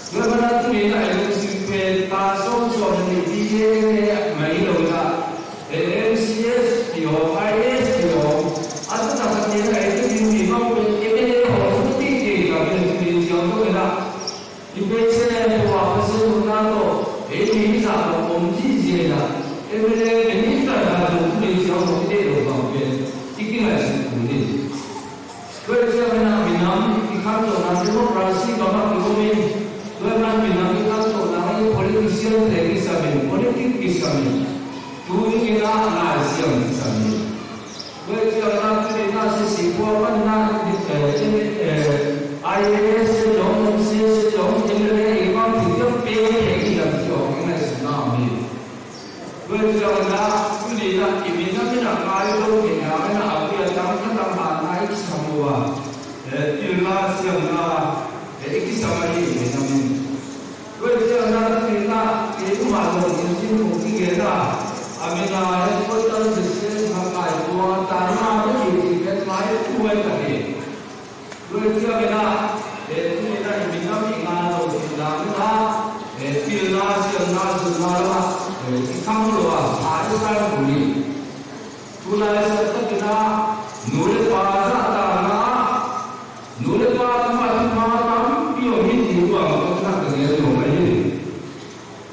Tua ahih manin ah tuni in ah M C S pen ta sawm sawm le nih, B A, M A, M A hi lo in ah, eh, M C S ti aw, I A S ti aw, a taktak a tuni in ah eite Tedim mi bang pen M L A aw, tuni in ah i kisam ding in ah, i Pasian tua Pasian nunna tawh ei mi hi zah tawh om zihziah in ah, M L A minister khat zong tuni ciang tawh i deih loh bang pen i kingaihsut kul hi. Tua ciangin ah minam i khantohna democracy gam ah i om in, tua ahih manin minam i khantohna i politician te kisam in, politic kisam in, tu dingin ah laisiam kisam in. Tua ciangin ah tuni in ah sisi kua pan in ah, eh, eh, I A S zong, M C S zong, M L A i bang ci ciang pek thei ding lam ci aw, i ngaihsutna om hi. Tua ciangin ah tuni in ah i minam in ah ngai lo theihna in ah a bia tang khat tang han ngai kisam uh a, eh, pilna siamna, eh, i kisam ahi i minam in. Tua ciangin ah tuni in ah keimah zong in cin kong kigen a, a min ah headquarter Jesuh Hakai Tuang Tana Beki ci pen mai thuai ka hi. Tua ciangin ah, eh, tuni in ah i minam i ngai lo theihna in ah, eh, pilna siamna zonna lam ah, eh, i kham lo a, a i sang kul hi. Tulai siat takin ah nu le pa zahtakna ah, nu le pa tungah thupha tampi om hi, ti ruang ka gen nuam ahi hi.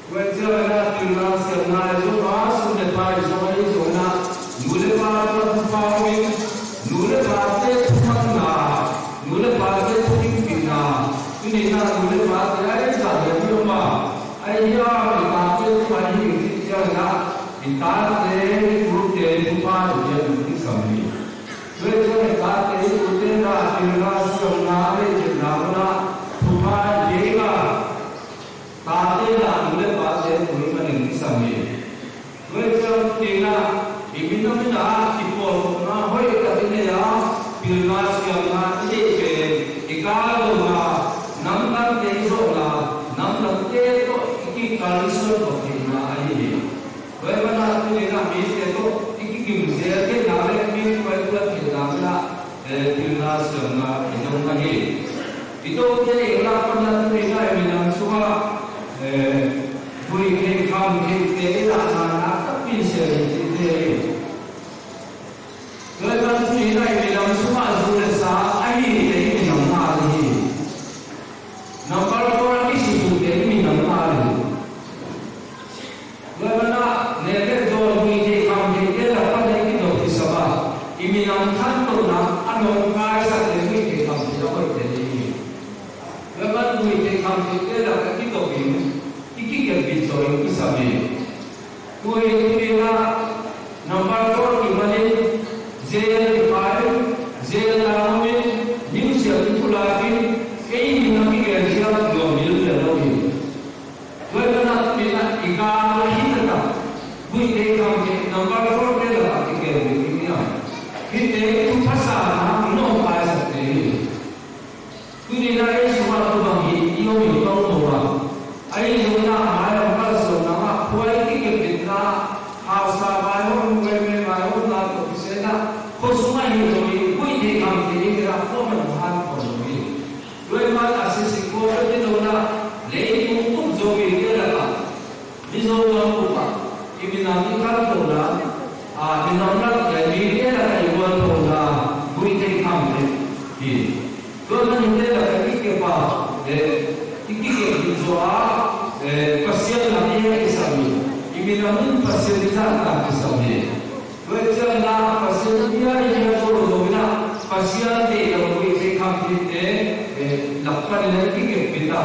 Tua ciangin ah pilna siamna i zong a, sum le pai i zong a, i zong in ah nu le pa tungah thupha om in, nu le pate thumanna, nu le pate thukikpihna, tuni in ah nu le pate a i zah le i om a, a i hiam i tate tungah i hing cih ciangin ah i tate i tute thupha i piak ding kisam hi. Tua ciang i tate i tute in ah pilna siamna a deih theihna mun ah thupha i piak a, tate in ah nu le pate tui manin kisam hi. Tua ciang tuni in ah i minam in ah i pawlkawmna hoih tak i nei a, pilna siamna i neih pen i kal dona, namdangte i zawhna, namdangte tawh i kikal i suan khawm theihna ahi hi. Tua ahih manin ah tuni in ah mite tawh i kigim zel theihna le mi kuai kuat theihna in ah, eh, pilna siamna i zong ahi. I dote i lak pan ah tuni in ah i minam sungah, eh, vui thei kham theite i lahna nak takpi in siam i cihte hi. Tua ahih manin tuni in ah i minam sungah zu le sa a hite i minam ngal hi. Number four a kisusutte i minam ngal hi. Tua ahih manin ah nek le dawn, vui thei kham theite lak pan ah i kidop kisam a, i minam khantohna a nawngkaisak le vui thei kham thei a hoihte hi. Tua ahih manin vui thei kham theite lak a kidop in i kikepbit zaw in kisam hi. Tua hi tuni in ah number four kimanin jail kipai in, jail tang om in, museum kipulak in, ei in a kigelsiam nuam mil pen lo hi. Tua ahih manin ah tuni in ah i gal a hi taktak, vui thei kham thei number four te lakah kigelbit ding hi a, hihte thupha sanna nawngkaisakte hi. Tuni in ah ei sungah tua bang hi i om hi lo maw a. Ahi zongin ah mai-ah kalsuanna ah khua i kikepbitna, hausa vaihawm, nuai me vaihawmna tawh kisai in ah khua sungah hi lo hi, vui thei kham thei hi, kei in ah khua man hong han khawn lo hi. Tua ahih manin a sisi khua bek hi lo in ah leitung tung Zomite lakah, Mizo gam bup ah i minam i khantohna, a, minam lak, eh, mite lakah i gualphona vui thei kham thei hi. Tua ahih manin hihte lakah i kikep a, eh, i kikep ding zaw a, eh, Pasian lam i heh kisam hi. I minam in Pasian i zahtak kisam hi. Tua ciangin ah Pasian bia i bia zo lo in ah Pasian deih lo, Khrih deih kham khit te, eh, lak panin a kikep khit a,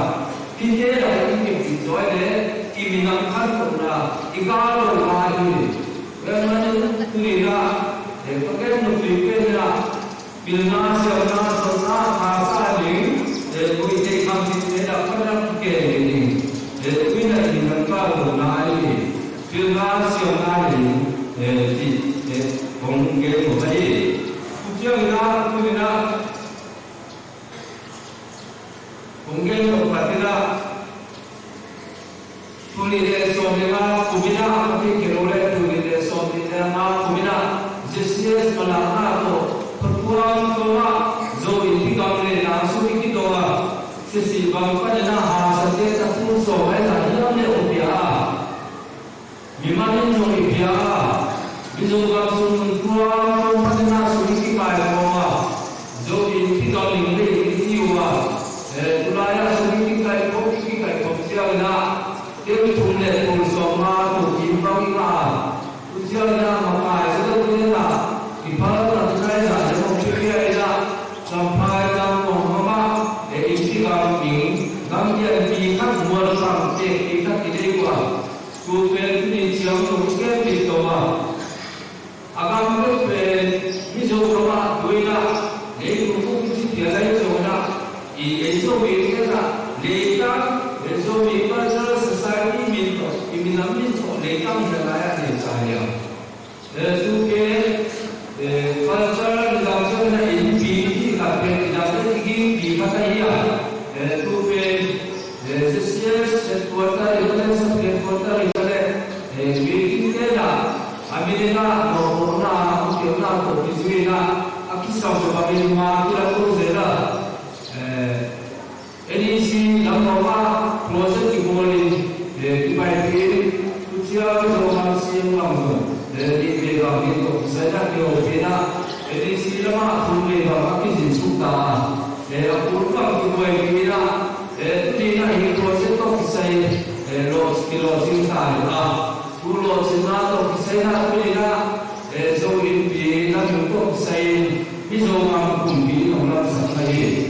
khit te lak a kikep khit zaw le, i minam khantohna, i gal lohna hi. Tua ahih manin tuni-in ah, eh, Pakai nungzui pen in ah, pilna, siamna, sawlna, tha sa ding, eh, Khrih deih kham khit te lak panin a kikep khit ding, eh, tuni-in ah i minam gal lohna hi. Pilna siamna hi, eh, cih, eh, kong gen nuam ahi. Tua ciangin ah, tuni-in ah, kong gen nuam khat in ah, tul nih le sawm le nga kum in ah, a thei kei lo le tul nih le sawm nih le nga kum in ah, Z C S Malanga tawh, Phatuam tawh ah, Zo innpi gam le nang sung i kidawng a, sisi bang panin ah, hasa te ta pu sawm ai sa hiam le ong pia a. Mimal in zong i pia a, Mizo gam sung tuamtuam panin ah sung i kikaikhawm a, Zo innpi gam ling le i ci uh a, eh, tulai ah sung i kikaikhawm, i kikaikhawm ciangin ah, tel thum le tul sawm nga tul kim bang i ngah a, tu ciangin ah makai zia lo te in ah, i phal tak in ah i zah le mawk pia in ah, Champhai, Zangkong, Mama, eh, innpi gam ing, gam lianpi khat, mual pang tekpi khat i nei uh a, tu pen tuni ciang tung i genpih to a, a gam peuh pen Mizoram ah tuina, leitung bup i ci phial lai zong in ah, i ei Zomi in ah, leitang, ei Zomi Cultural Society min tawh, i minam min tawh, leitang hi a lai ah leitang hi a. Eh, tu pen, eh, culture, i dam ciang in ah innpi, i dam pen, i dam pen, i gingpi khat ahi a. Eh, tu pen, eh, Z C S headquarter i ka le, sub headquarter i ka le, eh, meeting te in ah, a min in ah, mawhna, mawhna tawh kizui in ah, a kisam bang in ma kila ko zel a. Eh, N E C lam bang ah project kibawl in, eh, kipaipih in, tu ciang Zomi Siam lam zong, eh, nih vei bang in tawh kisai in ah kihopih in ah, N E C lam ah thum vei bang a kizinsuk ta a, eh, a kul bang kibuaipih in ah, eh, tuni in ah hih project tawh kisai, eh, lawh, kilawhcing ta hi a, tu lawhcinna tawh kisai in ah tuni in ah, eh, Zo innpi lam tawh kisai in Mizo gam kumpi in hong lamsakna hi.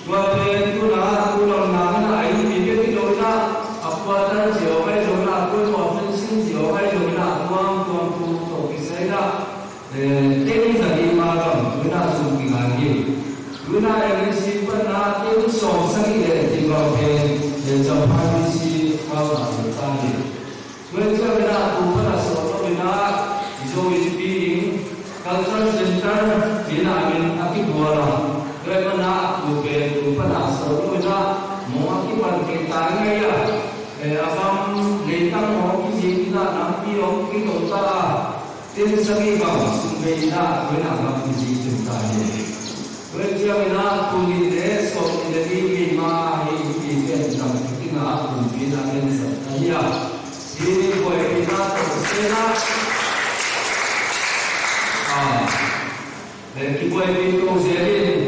Tua pen tu-in ah, tu lam nang in ah, a innpi bek hi lo in ah, a quarter ci aw ahi zongin ah, a tua fencing ci aw ahi zongin ah, tuamtuam tu tawh kisai in ah, eh, teng za nih ma bang tu-in ah sung kingai hi. Tu-in ah N E C pan ah teng sawm sagih le ti bang pen, eh, Champhai B C kau na ta hi. Tua ciang in ah, tu pan a sawt lo in ah, i Zo innpi in Culture Center ci-in ah min a kibual a. Tua ahih manin ah, tu pen tu pan a sawt lo in ah, mawh a kipan kei ta ngei a. Eh, a gam leitang mawh kizik in ah, nampi mawh kito ta a. Ten sagih bang sum vei in ah, tua in ah gam kizik kei ta hi. Tua ciang in ah, tul nih le sawm nih le nih vei ma hi, innpi pen dam khat in ah, kumpi in ah, en sak ahi a. Hih buaipihna tawh kisai in ah, ah, eh, kibuaipih to zel in,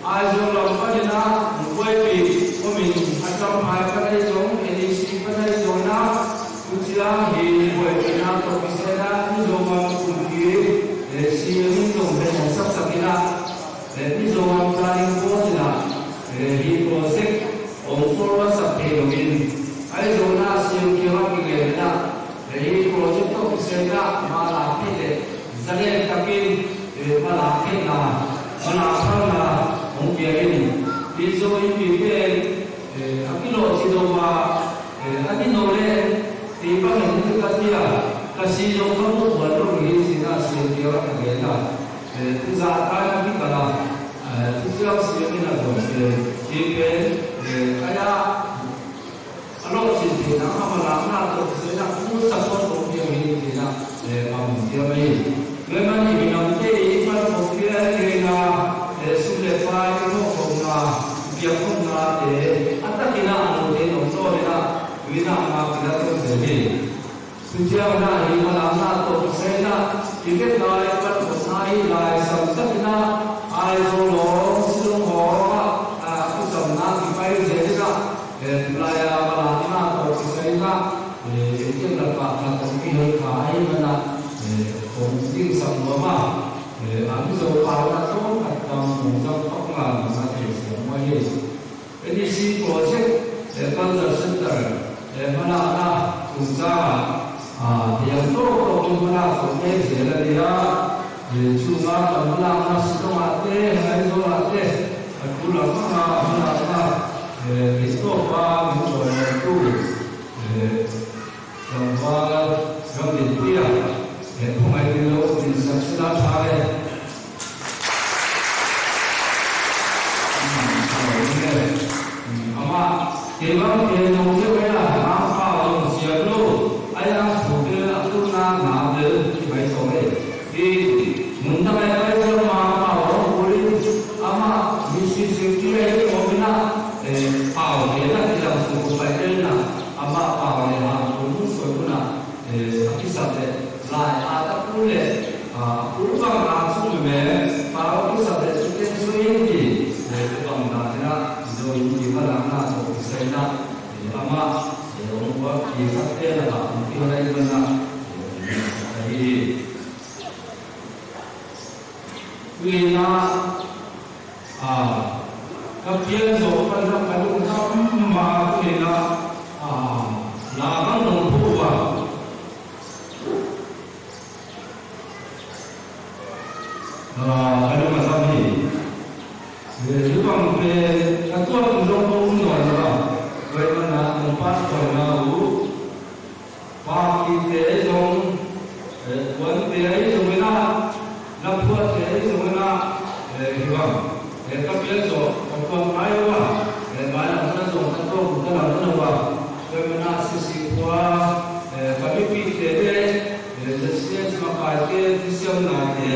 Aizawl lam pan in ah buaipih om in, a Champhai pan ahi zong, N E C pan ahi zong in ah, tu ciang hih buaipihna tawh kisai in ah, Mizo gam kumpi, eh, C M in zong bek hong sapsak in ah, eh, Mizo gam planning board in ah, eh, hih project hong follow thei lo in, ahi zong in ah C M kiang ah kigen in ah, eh, hih project tawh kisai in ah mala khat le zalen takin, eh, mala khatna, mala phalna hong pia in, hih Zo innpi pen, eh, a kilawh ci lo a, eh, a ni no le, ti bang in ka ti a, ka si zong ka mu buan lo hi ci-in ah C M kiang ah ka gen a. Eh, tu zah kai a kikal a, eh, tu ciang C M in a dawng se, hih pen, eh, a ya, a lawhcin theihna, a malakna tawh kisai in ah, tu support kong piang hi ci-in ah, eh, bang hong piang hi. Tua ahih manin i minamte i pan kong piang hi a, eh, sum le pai i mawhkhopna, i piakkhopnate, a takin ah a note nong tawh in ah, tu in ah ma kila to zel hi. Tu ciang in ah hih malakna tawh kisai in ah, i vekpi i pankhopna hi lai sam tak in ah, Aizawl hawng, Shillong hawng ah, ah, a kisamna kipai zel in ah, eh, tulai a malakna tawh kisai in ah, eh, i kem lakah khat hong kihel kha ahih manin ah, eh, kong dingsak nuam a, eh, a Mizo pau in ah tawm khat bang N E C project, eh, culture center, eh, manahna tung ciangin, ah, hiam tawh tawh tung manah tawh te zel a dia, eh, cunga kan manahna si dongah te, ngai dongah te, a kul a manga manahna, eh, kei tawh pa min tawh tu, eh, Tlangval Ram Din Pia, eh, phung ai ding lo, din sak sila tha le. Amah, kei bang kei nong kei bang a, nang pau nong siam lo, ai a thu te a tu na na de, ki bai tong e. Hi, mun dang ai pai dang ma pau nong kul in, amah mi si si ki ai ki om ina, eh, pau kei na ki dang su pai kei na, amah pau le ha kul mun kul na. Eh, a kisap leh lai a ta kul leh, ah, a kul bang a sung meme, pau a kisap leh tu ten sung in ti, eh, tu bang dan ina, zo in ti ma lang na, zo in sai na, eh, amah, eh, ong wa ki sa te la ba, ong ki la in na, eh, ahi. Ui na, Ah, ka pian zawh pan na ka lungdam mah a, tuni-in ah, ah, la bang nong phuh uh a, ah, ka lung a zam hi. Eh, hih bang pen ka tuak in zong ka um nawn lo a, tua ahih manin ah nong pastor na uh. Pakite ahi zong, eh, puante ahi zong in ah, laphuahte ahi zong in ah, eh, hi bang, eh, ka pian zawh, ka puak nai uh a, eh, mailam na zong ka tawk uh ka lam na uh a, tua ahih manin ah sisi khua, eh, ka mipihte le, eh, ZCS makaite, thusiam naite,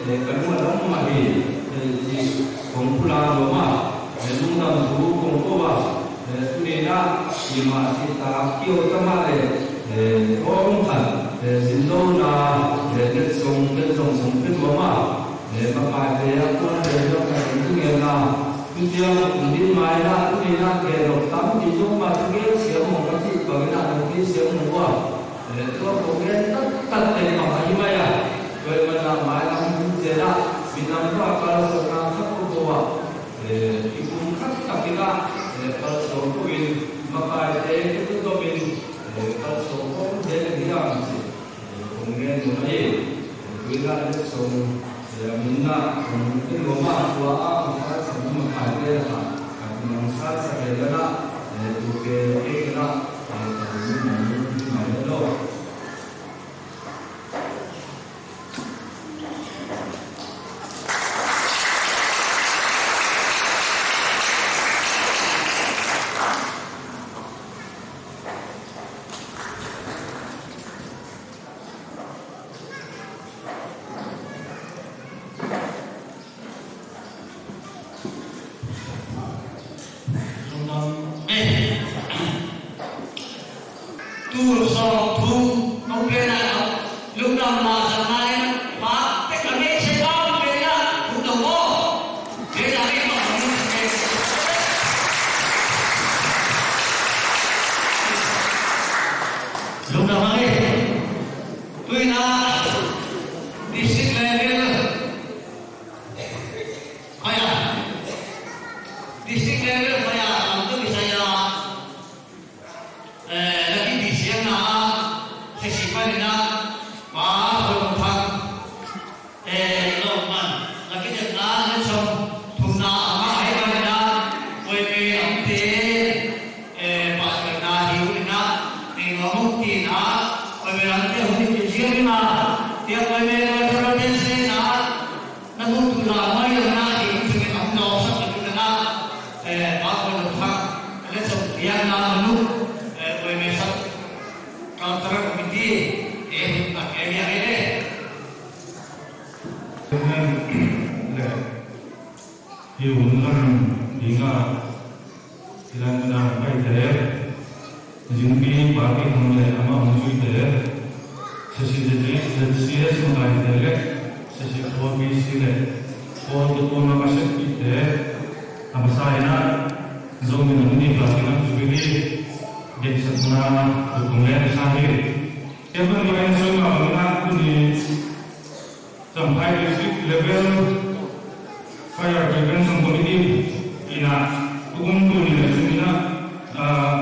eh, ka lung a lam mah hi, eh, ci kong pulak lo mah, eh, lungdam thu kong ko a, Eh, tuni-in ah, i mah cih tak kiho ta mah leh, eh, kawm khat, eh, zin lo na, eh, letsong, letsong sung pia tuam a, eh, makaite a kuan leh letsong khat in tu ngen na, tu ciang, tu din mai na, tuni-in ah, eh, lok tam ti zong mah tu ngen siam mawk a cih bangin ah, lok ti siam mawk a, eh, tua kong ngen taktak teng bang ahi mai a, tua ahih manin ah, mai lam tu ciang ah, minam tua kalsuanna khat ko ko a, Eh, i kum khat takin ah, eh, kalsuan ko in, makaite kitutom in, eh, kalsuan ko in, eh, hi hang ci, eh, kong ngen nuam hi. Eh, tu-in ah letsong, eh, a min ah, kong ngen nuam a, tua a, kong salsak makaite lakah, ka kong salsak hi a, eh, tu pen kei in ah, eh, ka kong ngen nuam hi mai lo. Lungdam ei. Tu sawm thum nong gen a, lungdam na sa nai, pa tek a ngei se ba nong gen a, lungdam maw. Gen a ngei maw, lungdam ngei. Lungdam ngei. Tu-in ah, district level. Aya, district level aya, lamtu kisai a, eh, na kipia siamna, sesi panin ah, Pa Khualung Thang, eh, lawmman, na kidemna, na sawm thumna, amah ahih manin ah, Khuaime lamte, eh, pastor na hi uh in ah, nei nuam ung ci-in ah, Khuaime lamte hun in kizian in ah, tia Khuaime lamte hun in ah, na hun tu la mai lo na hi, tu ni am lo sa tu na, eh, Pa Khualung Thang, le sa pian na nu, eh, Khuaime sa, cultural committee, eh, hun ta ke ya eh. Amen. Le. Hi hun lam ding a, hi lam ding a, pai te. Zingpi pa ki hong le ama hong zui te. Sesi ZCS makaite le, sesi khua B C le, khua tu khua ma ka sep ki te. A masa ina, zong min hong ni pa ki hong zui li. Gensakna, tu khong le sa hi. Kei bang ki hong zui ma hong na tu ni. Champhai District Level Fire Prevention Committee in Tukum tuni le sungin ah, ah,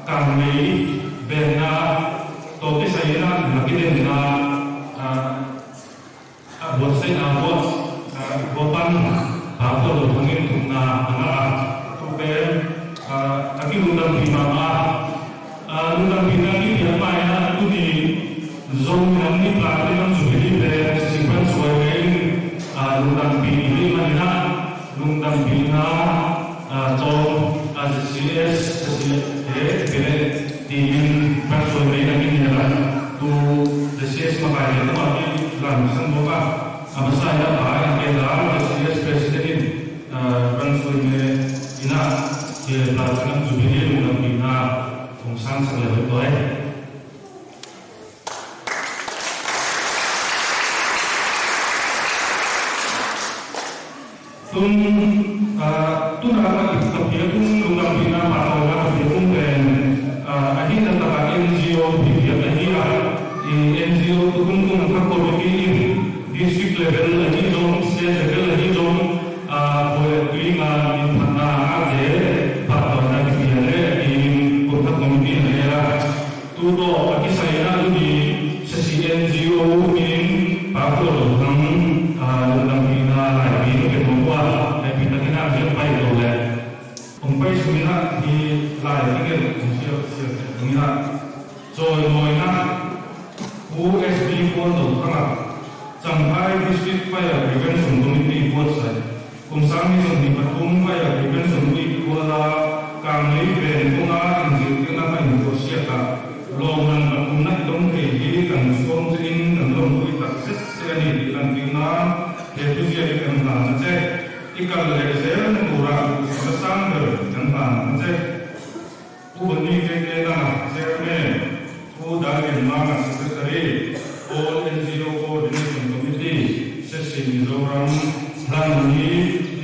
kanglei venna tawh kisai in ah na kidenna, ah, a buatsaihna buat, ah, buat pan, ah, buat lo thangin thukna a ngah a, tu pen, ah, a kilungdampih mahmah. Ah, lungdampihna kipiak mah in ah tuni Zo minam ni platinum jubilee pen sisik pan suai in, ah, lungdampih i hih manin ah, lungdampihna, ah, tawh, ah, Z C S, Z C S te pine tiin pan suai in a kinial a, tu Z C S makaite tungah i lamsang bawk a, a masa in ah pa in kei la Z C S president in, ah, pan suai in ah, kei platinum jubilee lungdampihna kong sangsak le hoih tua hi. Tun, ah, tun a ka pia tung lungdampihna pahtawina ka pia tung pen, ah, a hihna takah N G O pia ahi a, i N G O tukum tung a kha committee in, district level ahi zong, state level ahi zong, ah, khual le tui ngan minphatna a te pahtawina kipia le, i kum kha committee in a le a. Tu tawh a kisai in ah tuni C C N G O in Pa Khual Lo Thang, ah, lungdampihna laipi na pia mawk uh a, laipi takin ah ziak pai lo le. Hong pai sung in ah hi lai takin hong sial, sial takin ah. Cawi mawi in ah Pu S B Khual Lo Thang ah, Champhai District Fire Prevention Committee buatsai. Kum sang nih sawmnih pathum Fire Prevention Week Kuala Kangmei pen kong a inzil keng a ka in kuasiat a, lawmman pathum na i dong thei hi kan suang ciangin kan lawmtui tak setse a ni ti kan kikna he thuziak i kan hlan a ce. I kal leh zel na tura i sa sang ber kan hlan a ce. Pu Bani K K Nanga, Chairman, Pu Dalian Manga, Secretary, All N G O Coordination Committee, Sesi Mizoram, hlan ni,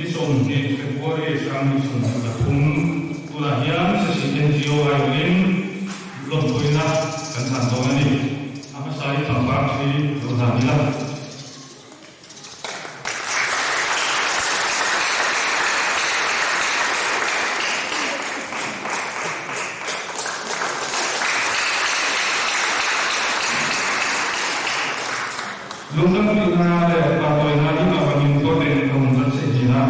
ni sawmnih February, sang ni sawmnih pathum, tunah hian Sesi N G O ai in lawmpuina kan hlan dawn a ni. A hmasa i tlangval hi lo hlan ni la. Lungdampihna le pahtawina i mah bangin tuate in ka hun zat seh hi a,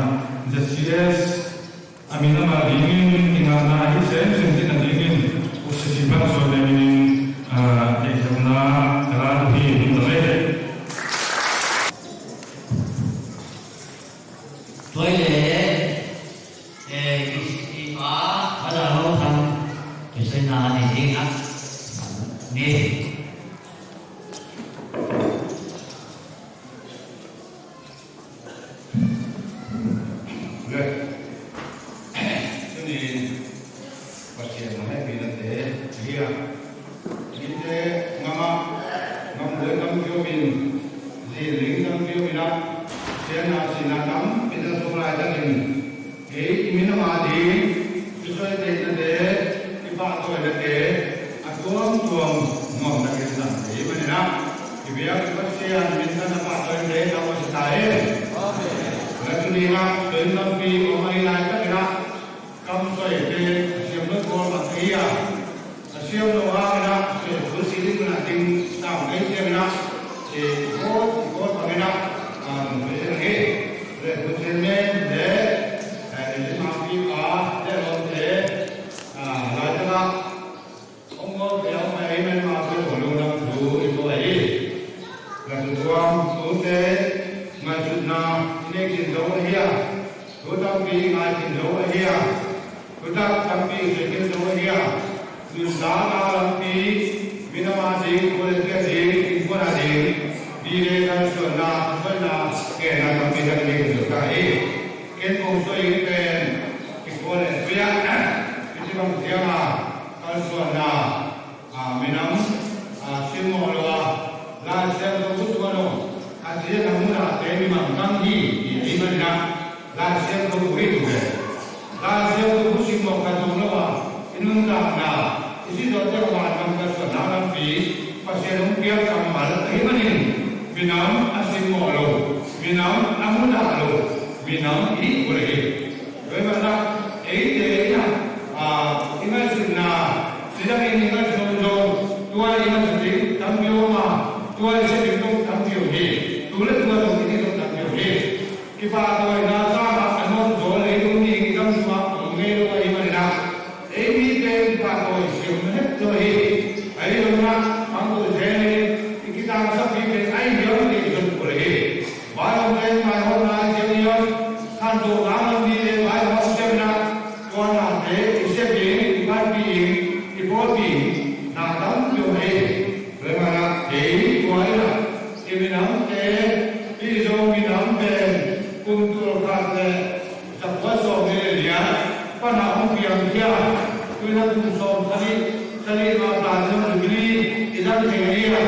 Z C S a minam a dingin kingakna hi semsem cihna dingin U C C Pak Suai le minin, ah, theihsakna ka la hi hi ta le. Tuai le, eh, i, i pa, Father Lo Thang, kisaina ni ding a, ni. Le, tuni, Pasian mah hehpihna te, hi a, mite ngam ah, ngam buai tampi om in, zi ling tampi om in ah, siatna sihna tampi na zong laitakin, kei i minam a ding, i suaitehna te, i pahtawina te, a tuamtuam nuam takin zang thei manin ah, i biak Pasian min tawh na pahtawina te, ka awsia ta hen. Amen. Na tuni ah, tuin tampi om ahi laitakin ah, Kam suai te a siam lo pawl mah ka hi a, a siam lo hangin ah, suai a full ceiling munah ding tam kei ciangin ah, i bawl, i bawl bangin ah, a, nung kei ciang hi. Le full chairman le, eh, Limhangpi pa, le lawmte, a, laitak ah, Hong bawl pia hong pai ahih manin mah pen hong lungdam thu i ko ahi. Ka tutuam tute ngaihsutna i neih khin zo ahi a, thu tampi i ngai khin zo ahi a, thutak tampi i sui khin zo ahi a, nuntakna lampi, minam a ding, khua le tui a ding, innkuan a ding, vive kalsuanna, kalsuanna, ngenna tampi tak i neih khin zo ta hi. Ken kong suai ing pen i khua le tui ah i ci bang ciang a, kalsuanna, a, minam, a, simmawh lo a, Lai Siangtho bu suan aw, a ci a, na munah te mimang tam hi, ti ahih manin ah, Lai Siangtho bu hi tu ve. Lai Siangtho bu simmawh khat zong lo a, i nuntakna, i si zawh teuh vantung kalsuanna lampi, Pasian hong piak kammal ahih manin, minam a simmawh lo, minam a mudah lo, minam i hih kul ahi. Tua ahih manin ah, Tui na kum sawm sagih, sagih ma platinum jubilee i dam thei hi a.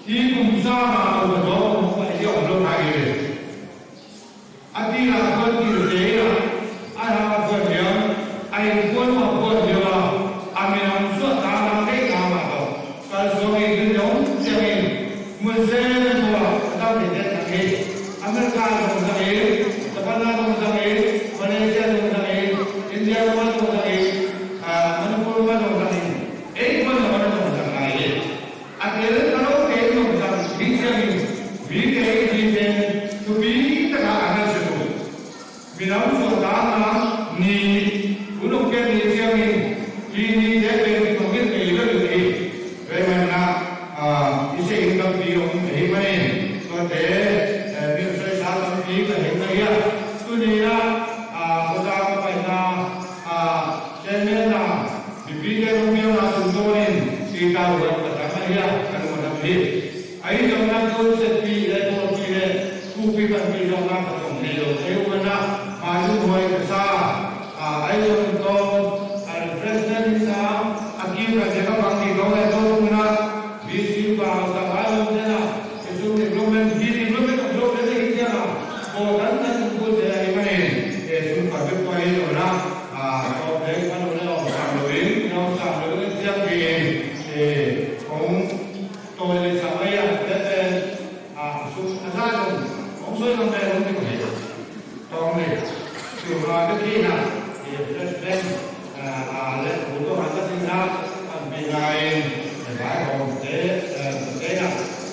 Hih kum sang a kum a dawng kum a i om lo thei hi. A tila kuan til te a, a ha kuan liam, a innkuan ma kuan liam a, a minam suahtakna deihna mah tawh kalsuan i tun zong ciangin mun sem tua a tam te te thang hi. America zong zang hi, Japan zong zang hi, Malaysia zong zang hi, India ma zong zang hi, ah, Manipur ma zong zang hi, ei ma zong zang lai hi. A tel a lo te zong zang hi ciangin, mi te i ci pen thupi taka a na suk uh. Minam suahtakna ni, hun ong pen ni ciangin, hi ni te pen ki thong in ei lo hi. Vei man na, ah, i se in tampi om thei manin, tuate, eh, mi sai sa tampi ka hei na hia. Tuni na, ah, kota ka pai na, ah, chairman na, mipite zong piang na sung tawnin, i ta huat ka tam a hia, ka lung a tam hi. Ahi zongin a tun setpi le tawlpi le kupi panpi zong a ka tong nei lo. Ahi zongin a mai lunghuai ka sa, a, ahi zongin tawm, a, refreshment in sa, a kim ka sia ka bang ni tawm le tawm zongin a, V C U ka sa ka zong zena, i sum development, hi development of lo le hi zena, ko tan tan ku te ahi manin, e sum ka bek ko ahi zongin a, a, tawm le ka lo le ong sam lo in, ong sam lo in, siang ki in, e, ong Tawi le sa mai a, te pen, a, sum a za zong, hong soi zong pen hong ti ko hi. Tawng le, sum a te ki na, i president, a, a, le, u to han ta sin na, an pi na in, e, bai hong te, e, te na,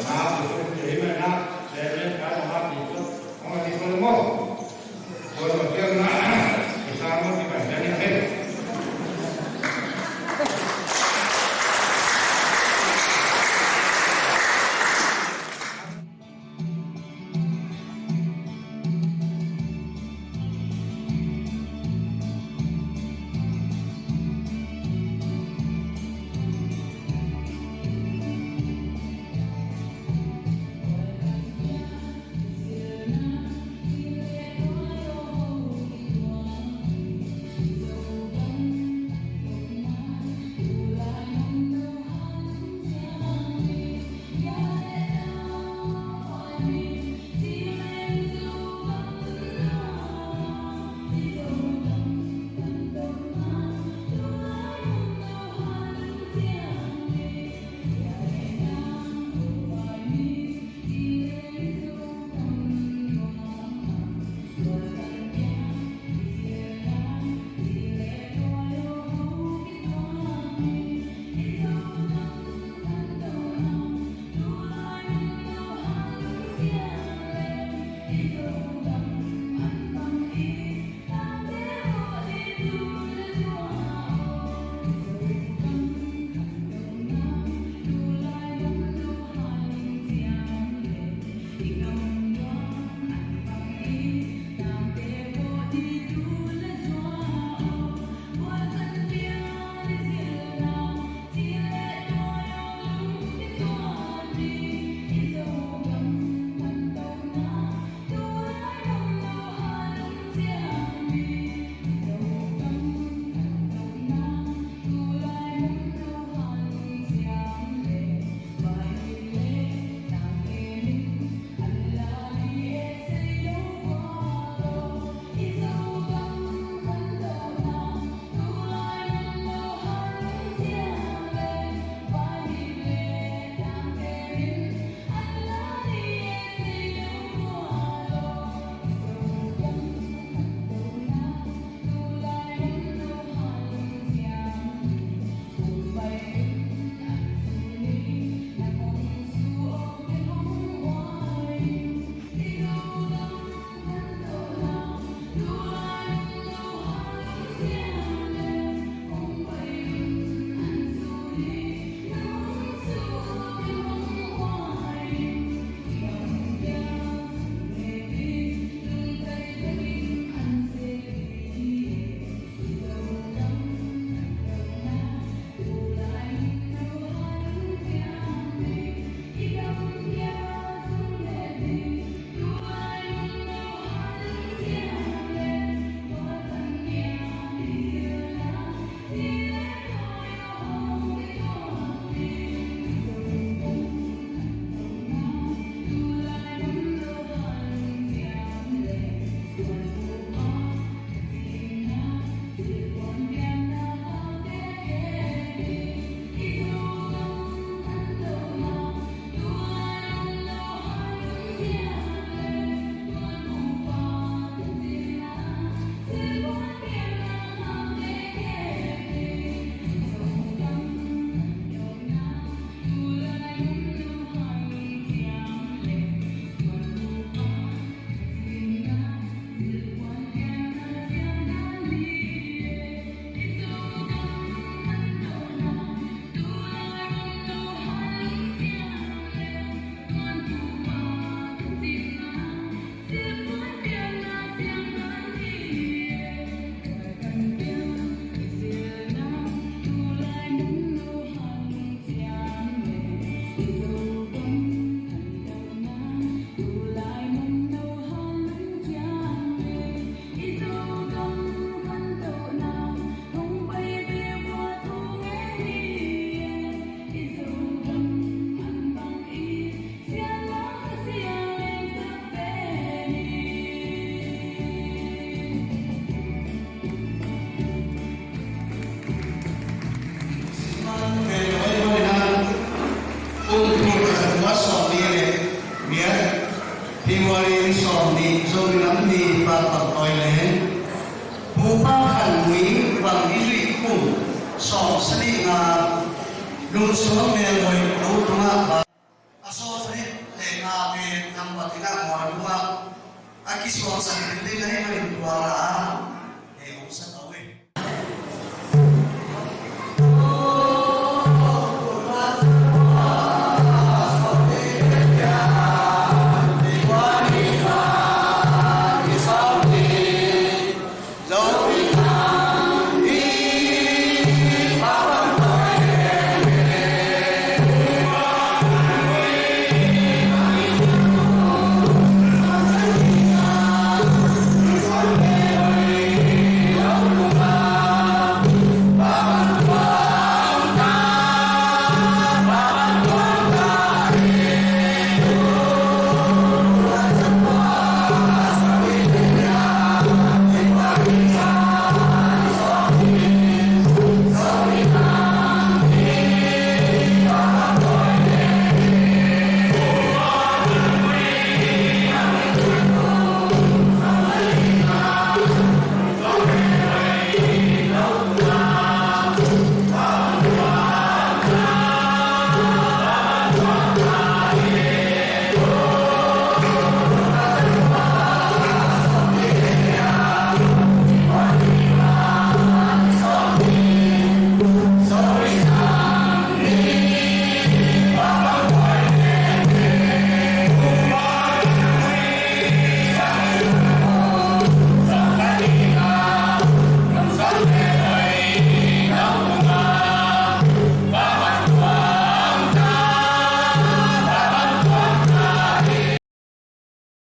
na, sum te hi mai na, le, le, ka na, ma ti ko, hong ti ko le mo. Zomi Nam Ni Pakpak Toilen, Pupa Khan Mui, bang i zuih kum sawm sagih nga, lungsuang melhoih lo tungah ba, a sawm sagih le nga pen nambat in a mual tungah a kisuangsak ding ding ahi manin tua nga